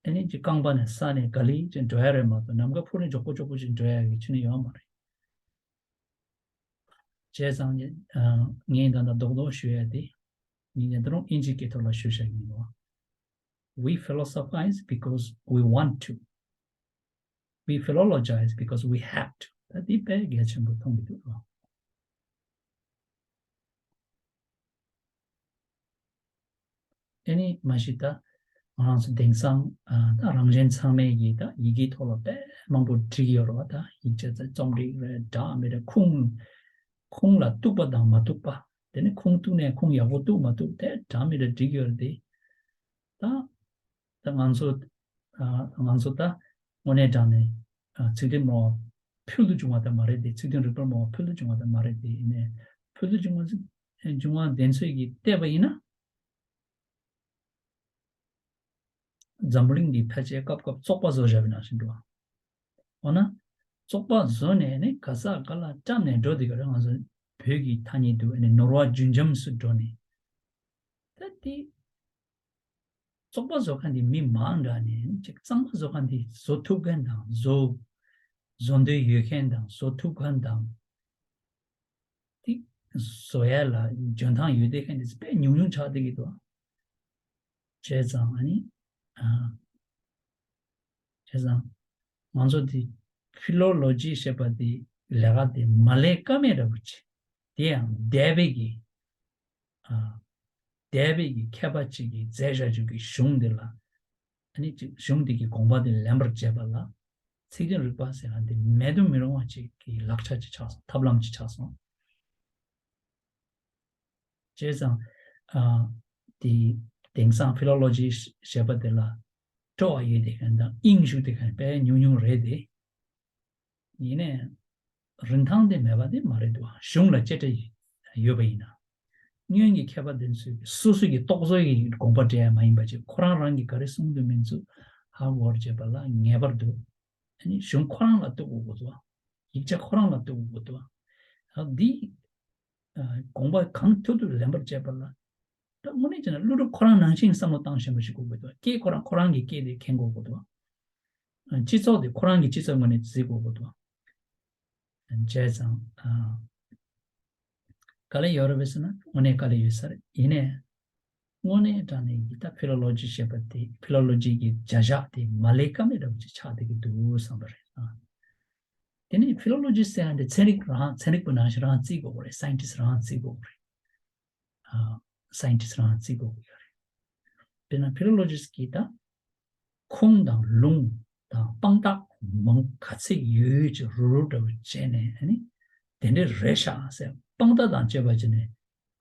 ཨ་ནི་ཅིག་རྐང་པ་ནས་ས་ནས་ག་ལེ་ཅིག་འགྲོ་ཡ་རེད་མ་གཏོགས་ནམ་མཁའ་འཕུར་ནས་མགྱོགས་པོ་མགྱོགས་པོ་ཅིག་འགྲོ་ཡ་གི་ཆོས་ནི་ཡོད་མ་རེད། བྱས་ཙང་ངས་ད་ལྟ་རྡོག་རྡོག་ཞུ་ཡ་དེ། ངས་ཉན་ད་རུང་ཨིན་ཇིའི་སྐད་ཐོག་ལ་ཞུ་བཞག་ཡིན་ནོ། We philosophize because we want to. We philologize because we have to. ད་འདི་དཔེ་གལ་ཆེན་པོ་མཐོང་གི་འདུག་རོ། ཨེ་ནི་མ་གཞི་ད་ང་རང་ཚོ་དེང་སང་ཨ་ད་རང་གཞན་ཚང་མས་ཀྱིས་ད་ཡི་གེའི་ཐོག་ལ་དཔེ་མང་པོ་བྲིས་ཡོད་རེད་བ། ད་ཡིག་ཆ་ཚ་རྩོམ་རིག་རེད་འདྲ་མི་འདྲ་ཁུངས་ཁུངས་ལ་གཏུགས་པ་དང་མ་གཏུགས་པ། དེ་ནི་ཁུངས་གཏུགས་ནས་ཁུངས་ཡག་པོ་གཏུགས་མ་གཏུགས་དེ་འདྲ་མི་འདྲ་བྲིས་ཡོད་རེད་དེ། ད་ད་ང་ཚོ་ཨ་ང་ཚོ་ད་དངོས་གནས་དྲང་གནས་ཨ་ཚིག་དོན་སྨྲ་བ་ཕུལ་དུ་བྱུང་བ་ད་མ་རེད་དེ། ཚིག་དོན་རིག་པར་སྨྲ་བ་ཕུལ་དུ་བྱུང་བ་ད་མ་རེད་དེ། ཡིན་ནའི་ཕུལ་དུ་བྱུང་བ་བྱུང་བ་དེ་ཚོས་ཀྱིས་བལྟས་པ་ཡིན་ན། འཛམ་བུ་གླིང་འདི་ཕལ་ཆེར་སྐབས་སྐབས་བཙོག་པ་བཟོ་བཞག་པའི་ནང་བཞིན་འདུག་འོ་ན། བཙོག་པ་བཟོ་ནས་ནི་ག་ས་ག་ལ་བཀྲམ་ནས་འགྲོ་དེ་ག་རེ་ང་ཚོ་བོད་ཀྱི་ཐ་སྙད་འདུག་ཨ་ནི་ནོར་བ་རྒྱུན་འབྱམས་སུ་འགྲོ་ནས། ད་དེ་བཙོག་པ་བཟོ་མཁན་དེ་མི་མང་དྲགས་ནས་ཅིག་གཙང་མ་བཟོ་མཁན་དེ་བཟོ་ཐུབ་མཁན་དང་བཟོ་བཟོ་འདོད་ཡོད་མཁན་དང་བཟོ་ཐུབ་མཁན་དང་། དེ་བཟོ་ཡ་ལ་འཇོན་ཐང་ཡོད་བསྡད་མཁན་དེ་དཔེ་ཉུང་ཉུང་ཆགས་བསྡད་ཀྱི་འདུག་བྱས་ཙང་ཨ་ནི་ཨ། བྱས་ཙང་ང་ཚོ་དེ་ཕི་ལོ་ལོ་ཇི་ཞེས་པ་དེ་ལས་ཀ་དེ་མ་ལས་ཀ་མེད་འདྲ་པོ་ཅིག་དེ་ཡང་འདས་པའི་གི་ཨ། འདས་པའི་གི་མཁས་པ་ཅིག་གིས་མཛད་བཞག་རྒྱུ་གི་གཞུང་དེ་ལ་ ཨ་ནི་ཅིག་གཞུང་འདི་གི་དགོངས་པ་འདི་ལེན་པར་བྱེད་པ་ལ་ཚིག་དོན་རིག་པ་ཟེར་ཡ་འདི་མེད་དུ་མི་རུང་བ་ཅིག་གི་ལག་ཆ་ཅིག་ཆགས་སོང་། ཐབས་ལམ་ཅིག་ཆགས་སོང་། བྱས་ཙང་། ཨ། དེ་དེང་སང་ཕི་ལོ་ལོ་ཇི་ཞེས་པ་དེ་ལ་སྤྲོ་བ་ཡོད་དེ་ག་དང་དབྱིངས་ཞུགས་དེ་ག་དཔེ་ཉུང་ཉུང་རེད་དེ། ཡིན་ནའི་རིན་ཐང་དེ་མེད་པ་དེ་མ་རེད་འདུག་གཞུང་ལ་གཅེས་སྤྲས་ཡོད་པ་ཡིན་ན། སྔོན་གྱི་མཁས་པ་དེ་ཚོས་སོ་སོ་གི་རྟོག་བཟོ་ཡི་དགོངས་པ་འགྲེལ་ཡ་མ་ཡིན་པ་ཅིག་ཁོ་རང་རང་གིས་ག་རེ་གསུངས་འདུག་མིན་ཚུལ་ཧ་གོ་བར་བྱེད་པ་ལ་ངེས་པར་དུ། ཨ་ནི་གཞུང་ཁོ་རང་ལ་གཏུག་དགོས་ཀྱི་འདུག་ཡིག་ཆ་ཁོ་རང་ལ་གཏུག་དགོས་ཀྱི་འདུག་ཨ་འདི། ཨ། དགོངས་པ་གང་ཐུབ་ཐུབ་ལེན་པར་བྱེད་པ་ལ། ད་དངོས་གནས་བྱས་ན་ཀླུ་སྒྲུབ་ཁོ་རང་ནང་བཞིན་བསམ་བློ་བཏང་ཤེས་པ་ཞིག་དགོས་ཀྱི་འདུག་སྐད་ཁོ་རང་ཁོ་རང་གི་སྐད་དེ་མཁྱེན་དགོས་ཀྱི་འདུག་སྤྱི་ཚོགས་དེ་ཁོ་རང་གི་སྤྱི་ཚོགས་ངོས་ནས་གཟིགས་དགོས་ཀྱི་འདུག་བྱས་ཙང་། ཨ། དཀའ་ལས་ཡོད་རེད་པས་ཟེར་ན་དངོས་གནས་དཀའ་ལས་ཡོད་ས་རེད། ཡིན་ནའི། དངོས་གནས་དྲང་གནས་ཀྱི་ད་ཕི་ལོ་ལོ་ཇི་ཞེས་པ་དེ་ཕི་ལོ་ལོ་ཇི་གི་བྱ་གཞག་དེ་མ་ལས་ཀ་མེད་འདྲ་བོ་ཅིག་ཆགས་བསྡད་ཀྱི་འདུག་བསམ་པ་རེད། ཨ། དེ་ནས་ཕི་ལོ་ལོ་ཇི་ཟེར་ཡ་འདི་ཚན་རིག་རང་ཚན་རིག་པ་ནང་བཞིན་རང་བརྩི་དགོས་པ་རེད། སའིན་ཊིསི་རང་བརྩི་དགོས་པ་རེད། ཨ། སའིན་ཊིསི་རང་བརྩི་དགོས་ཀྱི་ཡོད་རེད། དཔེར་ན་ཕི་ལོ་ལོ་ཇིསི་གིས་ད་ཁུངས་དང་ལུང་དང་དཔང་རྟགས་མང་ག་ཚད་ཡོད་ཡོད་ཅིག་རུབ་རུབ་འདྲ་བོ་བྱས་ནས། ཨ་ནི་དེ་འདྲས་རེད་ཤག་ཟེར་དཔང་རྟགས་དང་བཅས་པ་བྱས་ནས་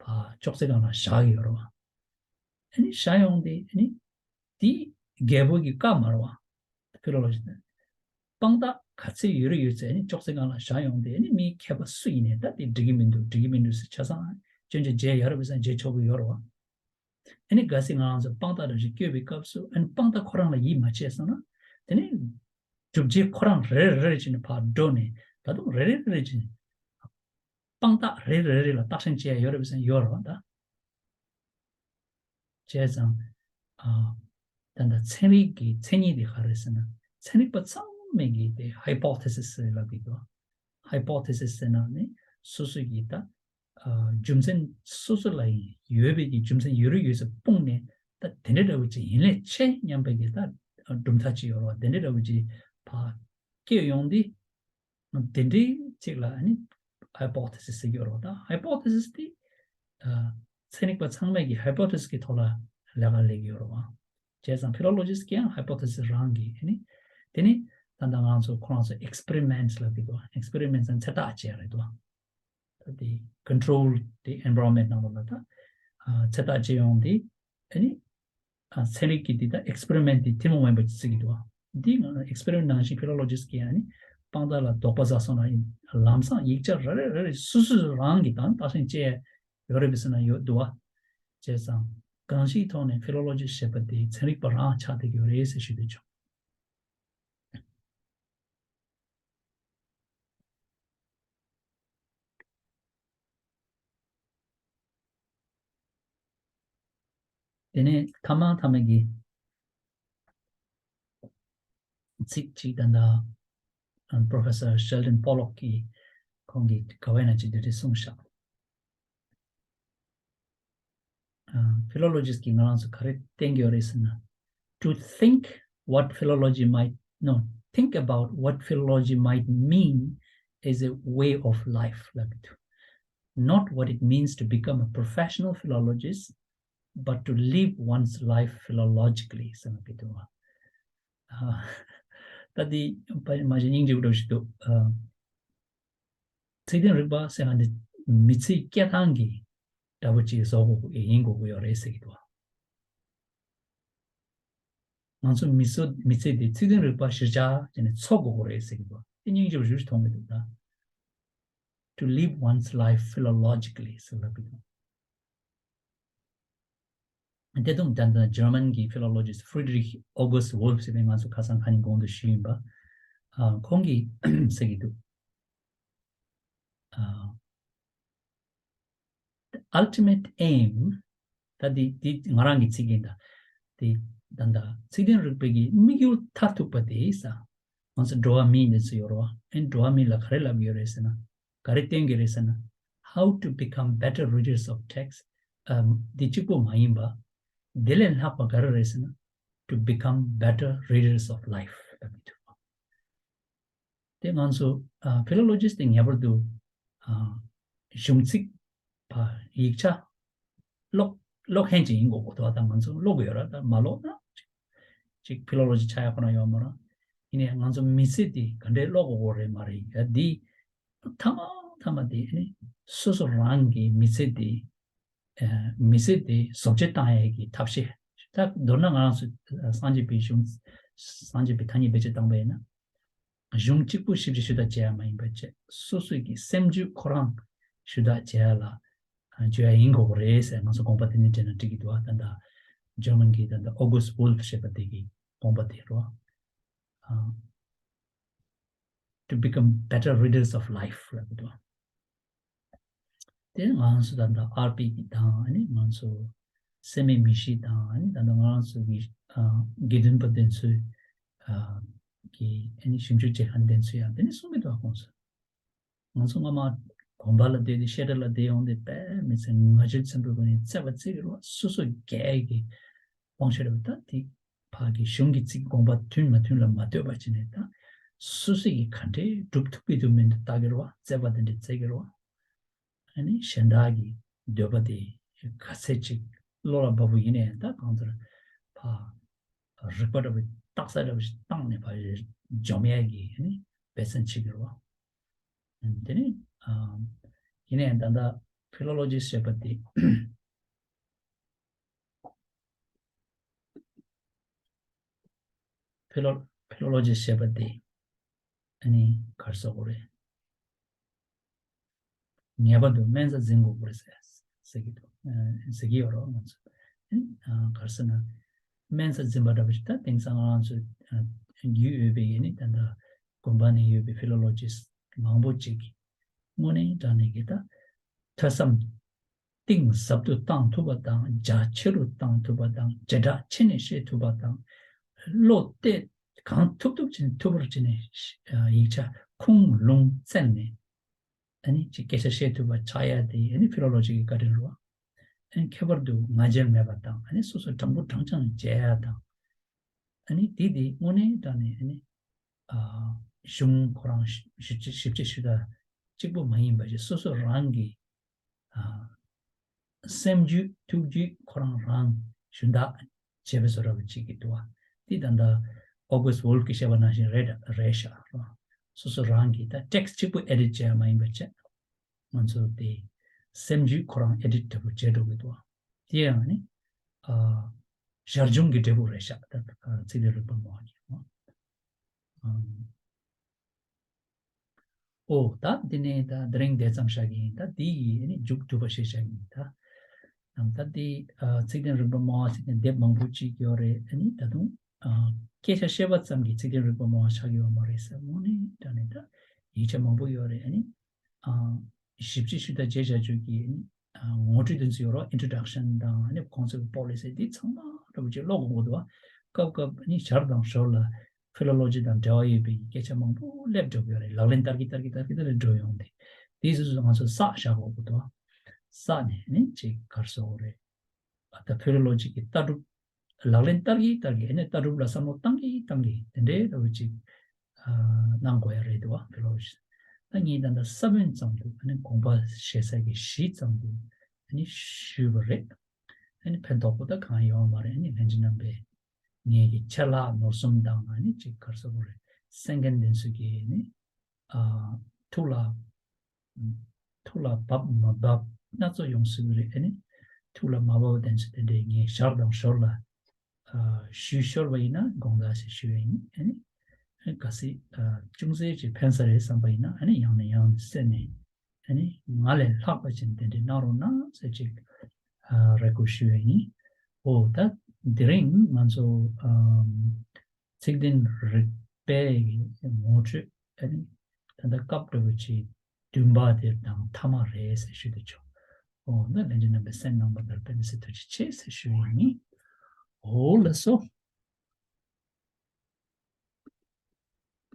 ཕར་ཅོག་ཙེ་སྒང་ལ་བཞག་ཡོད་རེད་བ། ཨ་ནི་བཞག་ཡོང་དུས་ཨ་ནི་དེ་རྒྱལ་པོ་གི་བཀའ་མ་རེད་བ། ཕི་ལོ་ལོ་ཇི་ནི། དཔང་རྟགས་ག་ཚད་ཡོད་རེད་ཡོད་ཚད་ནི་ཅོག་ཙེ་སྒང་ལ་བཞག་ཡོང་དུས་ནི་མི་མཁས་པ་སུ་ཡིན་ནའི་ད་དེ་འགྲིག་གི་མི་འདུག་འགྲིག་གི་མི་འདུག་ཟེར་ཆ་ཚང་སྐྱོན་ཆ་འཇལ་ཡ་རེད་པས་ཟེར་ན་འཇལ་ཆོག་གི་ཡོད་རེད་བ། ཨ་ནི་གལ་སྲིད་ང་རང་ཚོ་དཔང་རྟགས་འདྲ་ཞིག་བསྐྱོད་པའི་སྐབས་སུ་ཨ་ནི་དཔང་རྟགས་ཁོ་རང་ལ་ཡིད་མ་ཆེས་སོང་ན། དེ་ནི་སྒྲུབ་བྱེད་ཁོ་རང་རེ་རེ་རེ་བྱས་ནས་ཕར་འགྲོ་ནས་ད་དུང་རེ་རེ་རེ་རེ་བྱས་ནས་དཔང་རྟགས་རེ་རེ་རེ་ལ་བརྟག་ཞིབ་བྱེད་ཡ་ཡོད་རེད་པས་ཟེར་ན་ཡོད་རེད་བ་ད། བྱས་ཙང་། ཨ། ད་ལྟ་ཚན་རིག་གི་མཚན་ཉིད་དེ་ག་རེ་ཟེར་ན། ཚན་རིག་པ་ཚང་མས་ཀྱིས་དེ་ཧའི་པོ་ཐེ་སིས་ཟེར་ལབ་ཀྱི་འདུག་ཧའི་པོ་ཐེ་སིས་ཟེར་ན་ནི་སོ་སོ་ཡིས་ད། ཨ། རྒྱུ་མཚན་སོ་སོ་ལ་ཡོད་པའི་གི་རྒྱུ་མཚན་ཡོད་རེད་ཡོད་ཟེར་སྤུངས་ནས། ད་དེ་འདྲ་འདྲ་བོ་ཅིག་ཡིན་ལས་ཆེ་སྙམ་པའི་གི་ད་གྲུབ་མཐའ་ཅིག་ཡོད་རེད་བ། དེ་འདྲ་འདྲ་བོ་ཅིག་ཕར་སྐྱེས་ཡོང་དུས། དེ་འདྲའི་ཅིག་ལ་ནི་ཧའི་པོ་ཐེ་སིས་ཟེར་གྱི་ཡོད་རེད་བ། ད་ཧའི་པོ་ཐེ་སིས་དེ། ཨ། ཚན་རིག་པ་ཚང་མས་ཀྱི་ཧའི་པོ་ཐེ་སིས་ཀྱི་ཐོག་ལ་ལས་ཀ་ལས་ཀྱི་ཡོད་རེད་བ། བྱས་ཙང་ཕི་ལོ་ལོ་ཇིསི་ཀྱིས་ཡང་ཧའི་པོ་ཐེ་སིས་རང་གི་ཨ་ནི། དེ་ནི་ད་ལྟ་ང་ཚོ་ཁོ་རང་ཚོ་ཨེག་སི་པེ་རི་མེན་ཊི་ལབ་ཀྱི་འདུག་ཨེག་སི་པེ་རི་མེན་ཊི་ཟེར་ན་ཚོད་ལྟ་བྱས་རེད་འདུག་ད་དེ་ཀོན་ཊོལ་དེ་ཨེན་བྷ་རོན་མེན་ཊི་ནང་ལོགས་ལ་ད། ཨ། ཚོད་ལྟ་བྱས་ཡོང་དུས་ཨ་ནི། ཨ། ཚན་རིག་གི་འདི་དག་ཨེག་སི་པེ་རི་མེན་ཊི་འདི་ཐུན་མོང་མ་ཡིན་པ་ཅིག་བརྩི་གི་འདུག་འདི་ང་ཨེག་སི་པེ་རི་མེན་ཊི་ནང་བཞིན་ཕི་ལོ་ལོ་ཇིསི་ཀྱིས་ཨ་ནི་དཔང་རྟགས་ལ་དོགས་པ་ཟ་སོང་ན་ཡིན། ལམ་སང་ཡིག་ཆ་རེ་རེ་རེ་རེ་སོ་སོ་རང་གིས་དང་བརྟག་ཞིབ་བྱས་ཡོད་རེད་པས་ཟེར་ན་ཡོད་འདུག་བ། བྱས་ཙང་གང་ཞིག་ཐོག་ནས་ཕི་ལོ་ལོ་ཇི་ཞེས་པ་དེ་ཚན་རིག་པ་རང་ཆགས་བསྡད་ཀྱི་ཡོད་རེད་ཟེར་ཞུ་འདོད་བྱུང་། དེ་ནས་ཐ་མ་ཐ་མ་གི་ཚིག་ཅིག་ད་ལྟ་Professor Sheldon Pollock གིས་ཁོང་གིས་ག་བས་ན་ཅིག་འདི་འདྲ་གསུངས་ཤག་ཕི་ལོ་ལོ་ཇིསི་ཀྱིས་ང་རང་ཚོ་ག་རེ་བསྟན་གྱི་ཡོད་རེད་ཟེར་ན། To think what philology might, no, think about what philology might mean as a way of life ལབ་ཀྱི་འདུག Not what it means to become a professional philologist, but to live one's life philologically ཟེར་ལབ་ཀྱི་འདུག་ཨ། ད་འདི་མ་གཞི་སྙིང་རྗེ་པོ་འདྲ་ཞིག་འདུག་ཨ། ཚིག་དོན་རིག་པ་ཟེར་མཁན་འདི་མི་ཚེ་སྐྱེལ་སྟངས་ཀྱི་འདྲ་པོ་ཅིག་བཟོ་དགོས་ཀྱི་ཡིན་དགོས་ཀྱི་ཡོད་རེད་ཟེར་གྱི་འདུག་ང་ཚོ་མི་ཚོ་མི་ཚེ་འདི་ཚིག་དོན་རིག་པ་གཞིར་བཞག་བྱས་ནས་འཚོ་དགོས་ཀྱི་རེད་ཟེར་གྱི་འདུག་དེ་སྙིང་རྗེ་པོ་ཞེ་པོ་ཅིག་མཐོང་གི་འདུག་ད། To live one's life philologically ཟེར་ལབ་ཀྱི་འདུག་དེ་དུས་ད་ལྟ་ཇར་མན་གྱི་ཕི་ལོ་ལོ་ཇིསི་ཕི་རི་ཌི་རིག་ཨོ་གུ་སི་ཝོལ་ཕ་ཟེར་བའི་ང་ཚོ་ཁ་སང་ཁ་ཉིན་གོང་དུ་ཞུས་ཡིན་པ། ཨ། ཁོང་གིས་ཟེར་གྱི་འདུག་ཨ། The ultimate aim ད་འདི་འདི་ང་རང་གི་ཚིག་ཡིན་ད། དེ་ད་ལྟ་ཚིག་དོན་རིག་པའི་གི་དམིགས་ཡུལ་མཐར་ཐུག་པ་དེ་ས། ང་ཚོ་འགྲོ་བ་མི་འདི་ཚོ་ཡོད་རེད་བ། ཨེ་འགྲོ་བ་མི་ལ་ག་རེ་ལབ་ཡོད་རེད་ཟེར་ན། ག་རེ་སྟོན་གྱི་རེད་ཟེར་ན། How to become better readers of text ཨམ། འདི་གཅིག་པོ་མ་ཡིན་པ། དེ་ལས་ལྷག་པ་ག་རེ་རེད་ཟེར་ན། To become better readers of life ལབ་ཀྱི་འདུག་དེ་ང་ཚོ་ཨ། ཕི་ལོ་ལོ་ཇིསི་དེ་ངེས་པར་དུ་ཨ། གཞུང་ཚིག་ཕར་ཡིག་ཆ་ཀློག་ཀློག་མཁན་ཅིག་ཡིན་དགོས་ཀྱི་འདུག་ད་ང་ཚོ་ཀློག་གི་ཡོད་ར། ད་མ་ཀློག་ན་ཅིག་ ཅིག་ཕི་ལོ་ལོ་ཇི་ཆགས་ཡ་ཁོ་ན་ཡོད་མ་རེད། ཡིན་ནའི་ང་ཚོ་མི་ཚེ་འདི་ག་འདྲའི་ཀློག་དགོས་རེད་མ་རེད་ཡ། འདི་ཐ་མ་ཐ་མ་འདི་ཨ་ནི་སོ་སོ་རང་གི་མི་ཚེ་འདི་ཨ་མི་ཚེ་འདི་བཟོ་བཅོས་བཏང་ཡས་ཀྱི་ཐབས་ཤེས། ད་མདོར་ན་ང་རང་ཚོ་སངས་རྒྱས་པའི་གཞུང་སངས་རྒྱས་པའི་ཐ་སྙད་བེད་སྤྱོད་བཏང་པ་ཡིན་ན། གཞུང་གཅིག་པུ་ཞིབ་ཕྲ་ཞུ་དག་བྱས་ཡ་མ་ཡིན་པ་བྱས། སོ་སོ་གི་སེམས་རྒྱུད་ཁོ་རང་ཞུ་དག་བྱས་ཡ་ལ་བརྗོད་ཡ་ཡིན་དགོས་པ་རེད་ཟེར། ང་ཚོ་དགོངས་པ་དེ་ནས་དྲན་ན་འགྲིག་གི་འདུག་ཨ་ད་ད་ཇར་མན་གྱི་ད་ད་ཨོ་གུ་སི་ཝོལ་ཕ་ཞེས་པ་དེ་གི་དགོངས་པ་དེ་རོ། ཨ། To become better readers of life ལབ་འདུག་དེ་ང་ཚོ་ད་ལྟ་ཨར་པི་གི་དང་ཨ་ནི་ང་ཚོ་སེམས་མེད་མི་ཤེས་དང་ཨ་ནི་ད་ལྟ་ང་ཚོ་གི་ཨ་དགེ་འདུན་པ་དེ་ཚོའི་ཨ་གི་ཨ་ནི་ཞིབ་འཇུག་བྱེད་མཁན་དེ་ཚོ་ཡང་དེ་ནི་གསུང་གི་འདུག་ཁོང་ཚོ། ང་ཚོ་སྔ་མ་དགོན་པ་ལ་བསྡད་དེ་བཤད་གྲྭ་ལ་བསྡད་ཡོང་དེ་དཔེ་མི་ཚེ་ང་རྒྱལ་ཆེན་པོའི་སྒོ་ནས་བརྩེ་བ་བརྩེ་གི་རེད་བ། སོ་སོ་སྒེར་གྱི་དབང་ཆ་རེད་བ། ད་དེ་ཕ་གི་གཞུང་གི་ཚིག་དགོངས་པ་མཐུན་མ་མཐུན་ལ་མ་ལྟོས་པ་བྱས་ནས་ད་སོ་སོ་ཡིས་ག་འདྲས་སྒྲུབ་ཐུབ་ཀྱི་འདུག་མི་འདུག་ལྟ་གི་རེད་བ། བརྩེ་བ་དེ་འདྲས་བརྩེ་གི་རེད་བ། ཨ་ནི་གཞན་དག་གི་འདོད་པ་དེ་ག་ཚད་ཅིག་བློ་ལ་བབས་པ་ཡིན་ནའི་ད་གང་ལྟར་ཕ་རིག་པ་འདྲ་བོ་རྟགས་གསལ་འདྲ་བོ་ཞིག་བཏང་ནས་ཕ་འཇོམས་ཡས་ཀྱི་ཨ་ནི་འབད་བརྩོན་བྱེད་ཀྱི་རེད་བ། དེ་ནི་ཨ་ཡིན་ནའི་ད་ལྟ་ཕི་ལོ་ལོ་ཇི་ཞེས་པ་དེ། ཕི་ལོ་ཕི་ལོ་ལོ་ཇི་ཞེས་པ་དེ་ཨ་ནི་ག་རེ་ཟེར་དགོས་རེད། ངེས་པར་དུ་སྨན་རྩྭ་འཛིན་དགོས་རེད་ཟེར་ཟེར་གྱི་འདུག་ཨ་ཟེར་གྱི་ཡོད་རེད་བ། ང་ཚོ་ཨ་ག་རེ་ཟེར་ན་སྨན་རྩྭ་འཛིན་པ་འདྲ་པོ་ཞིག་ད་དེང་སང་ང་རང་ཚོ་ཨ་རྒྱུས་ཡོད་པའི་ཨ་ནི་ད་ལྟ་དགོན་པ་ནས་ཡོད་པའི་ཕི་ལོ་ལོ་ཇིསྟ་མང་པོ་ཅིག་གིས་དངོས་གནས་དྲང་གནས་ཀྱི་ད་ཐོས་བསམ་གཏིང་ཟབ་ཏུ་བཏང་ཐུབ་པ་དང་། རྒྱ་ཆེ་རུ་བཏང་ཐུབ་པ་དང་། བྱེ་བྲག་ཕྱེ་ནས་ཤེས་ཐུབ་པ་དང་། བློ་གཏད་གང་ཐུབ་ཐུབ་ཕྱིན་ཐུབ་པར་བྱས་ནས་ཡིག་ཆ་ཁུངས་ལུང་བཙལ་ནས་ཨ་ནི་ཅིག་སྐད་ཆ་བཤད་ཐུབ་པ་ཆགས་ཡ་དེ་ཨ་ནི་ཕི་ལོ་ལོ་ཇི་གི་བཀའ་དྲིན་རེད་བ། ཨ་ནི་ཁྱད་པར་དུ་ང་རྒྱལ་མེད་པ་དང་། ཨ་ནི་སོ་སོ་དྲང་པོ་དྲང་རྐྱང་མཇལ་ཡ་དང་། ཨ་ནི་དེ་དེ་དངོས་གནས་དྲང་གནས་ཨ་ནི་ཨ་གཞུང་ཁོ་རང་ཞིབ་ཞིབ་དཔྱད་ཞུ་ད་གཅིག་པུ་མ་ཡིན་པ་ཞིག་སོ་སོ་རང་གི་ཨ་སེམས་རྒྱུད་ཐུགས་རྒྱུད་ཁོ་རང་རང་ཞུན་དག་བྱེད་པའི་བཟོ་འདྲ་བ་ཅིག་གི་འདུག་བ། དེ་ད་ལྟ་ཨོ་གུ་སི་ཝོལ་ཕ་གིས་བཤད་པ་ནང་བཞིན་རེད་རེད་ཤག་རོ། སོ་སོ་རང་གི་ད་ཊེག་སི་གཅིག་པུ་ཨེ་ཌིཊ་བྱས་མ་ཡིན་པ་བྱས། ང་ཚོ་དེ་སེམས་རྒྱུད་ཁོ་རང་ཨེ་ཌིཊ་འདྲ་པོ་བྱས་འགྲོ་གི་འདུག་བ། དེ་ཡང་ནི་ཨ་ཞར་བྱུང་གི་འབྲས་བུ་རེད་ཤག་ད་ཚིག་དོན་རིག་པ་མང་བ་གི་རོ། ཨོ་ད་འདི་ནས་ད་དེ་རིང་དེ་ཙམ་བཞག་གི་ཡིན། ད་འདི་ཡི་ཨ་ནི་མཇུག་བསྡུ་བ་ཞེས་བྱ་གི་ཡིན་ད། ནམ་ད་འདི་ཨ་ཚིག་དོན་རིག་པ་སྨྲ་བ་ཚིག་དོན་དེབ་མང་པོ་ཅིག་ཡོད་རེད། ཨ་ནི་ད་དུང་ཨ་སྐད་ཆ་བཤད་པ་ཙམ་གྱིས་ཚིག་དོན་རིག་པ་སྨྲ་བ་ཆགས་ཀྱི་ཡོད་མ་རེད་ཟེར། དངོས་གནས་དྲང་གནས་ད་ཡིག་ཆ་མང་པོ་ཡོད་རེད། ཨ་ནི་ཨ་ཞིབ་དཔྱད་ཞུ་དང་བརྗེད་བྱ་བཅུག་གི་ཨ་ནི་ཨ་ངོ་སྤྲོད་དེ་ཚོ་ཡོད་རོགས། ཨིན་ཊྲོ་ཌག་ཤན་དང་ཨ་ནི་ཁོང་ཚོའི་པོ་ལི་སི་དེ་ཚང་མ་འདྲ་པོ་ཅིག་ཀློག་དགོས་འདུག་བ། སྐབས་སྐབས་ཨ་ནི་ཞར་དང་ཞོར་ལ་ཕི་ལོ་ལོ་ཇི་དང་འབྲེལ་བ་ཡོད་པའི་སྐད་ཆ་མང་པོ་སླེབས་འགྲོ་གི་ཡོད་རེད། ལག་ལེན་བསྟར་གྱི་བསྟར་གྱི་བསྟར་གྱི་བསྟར་གྱི་འགྲོ་ཡོང་དེ། དེའི་སོ་སོ་ང་ཚོ་བསགས་བཞག་དགོས་ཀྱི་འདུག་བསགས་ནས་ནི་ཅིག་ག་རེ་ཟེར་དགོས་རེད། ཨ་ད་ཕི་ལོ་ལོ་ཇི་གི་ལྟ་གྲུབ་ལག་ལེན་བསྟར་གྱི་བསྟར་གྱི་ཨ་ནི་ལྟ་གྲུབ་ལ་བསམ་བློ་བཏང་གི་བཏང་གི་དེ་འདྲའི་འདྲ་བོ་ཅིག་ཨ་གནང་དགོས་ཡ་རེད་འདུག་བ། ཕི་ལོ་ལོ་ཇི་ད་ངས་ད་ལྟ་ས་བོན་ཙམ་དུ་ཨ་ནི་དགོངས་པ་བཞེས་ས་གི་གཞི་ཙམ་དུ་ཨ་ནི་ཞུས་པ་རེད། ཨ་ནི་ཕན་ཐོགས་པོ་ད་གང་ཡོང་བ་མ་རེད། ཨ་ནི་ལྷན་རྒྱས་རྣམ་པས་ངེད་ཀྱི་ཆད་ལྷག་ནོར་གསུམ་དང་ཨ་ནི་ཅིག་ག་རེ་ཟེར་དགོས་རེད། གསན་མཁན་དེ་ཚོ་གིས་ཨ་ནི་ཨ་ཐུགས་ལ་ཐུགས་ལ་བབ་མ་བབ་སྣ་ཚོགས་ཡོང་སྲིད་ཀྱི་རེད། ཨ་ནི་ཐུགས་ལ་མ་བབ་དེ་ཚོ་དེ་འདྲའི་ངས་ཞར་དང་ཞོར་ལ་ཨ་ཞུས་ཤོར་བ་ཡིན་ན་དགོངས་དག་ཞེས་ཞུ་ཡ་ཡིན། ཨ་ནི་གལ་སྲིད་ཨ་ཅུང་ཟད་ཅིག་ཕན་ས་རེད་བསམ་པ་ཡིན་ན་ཨ་ནི་ཡང་ནས་ཡང་ནས་གསན་ནས། ཨ་ནི་ང་ལས་ལྷག་པ་ཅན་དེ་འདྲའི་གནང་རོགས་གནང་ཟེར་ཅིག་ཨ་རེ་སྐུལ་ཞུ་ཡ་ཡིན། འོ་ད་དེ་རིང་ང་ཚོ་ཨམ་ཚིག་དོན་རིག་པའི་ངོ་སྤྲོད་ཨ་ནི་ད་ལྟ་སྐབས་འདྲ་བོ་ཅིག་བདུན་པ་དེ་དང་མཐའ་མ་རེད་ཟེར་ཞུ་འདོད་བྱུང་། འོ་ད་ལྷན་རྒྱས་རྣམ་པས་གསན་གནང་བ་ལ་དཔེ་མི་སྲིད་ཐུགས་རྗེ་ཆེ་ཟེར་ཞུ་ཡ་ཡིན། འོ་ལགས་སོ།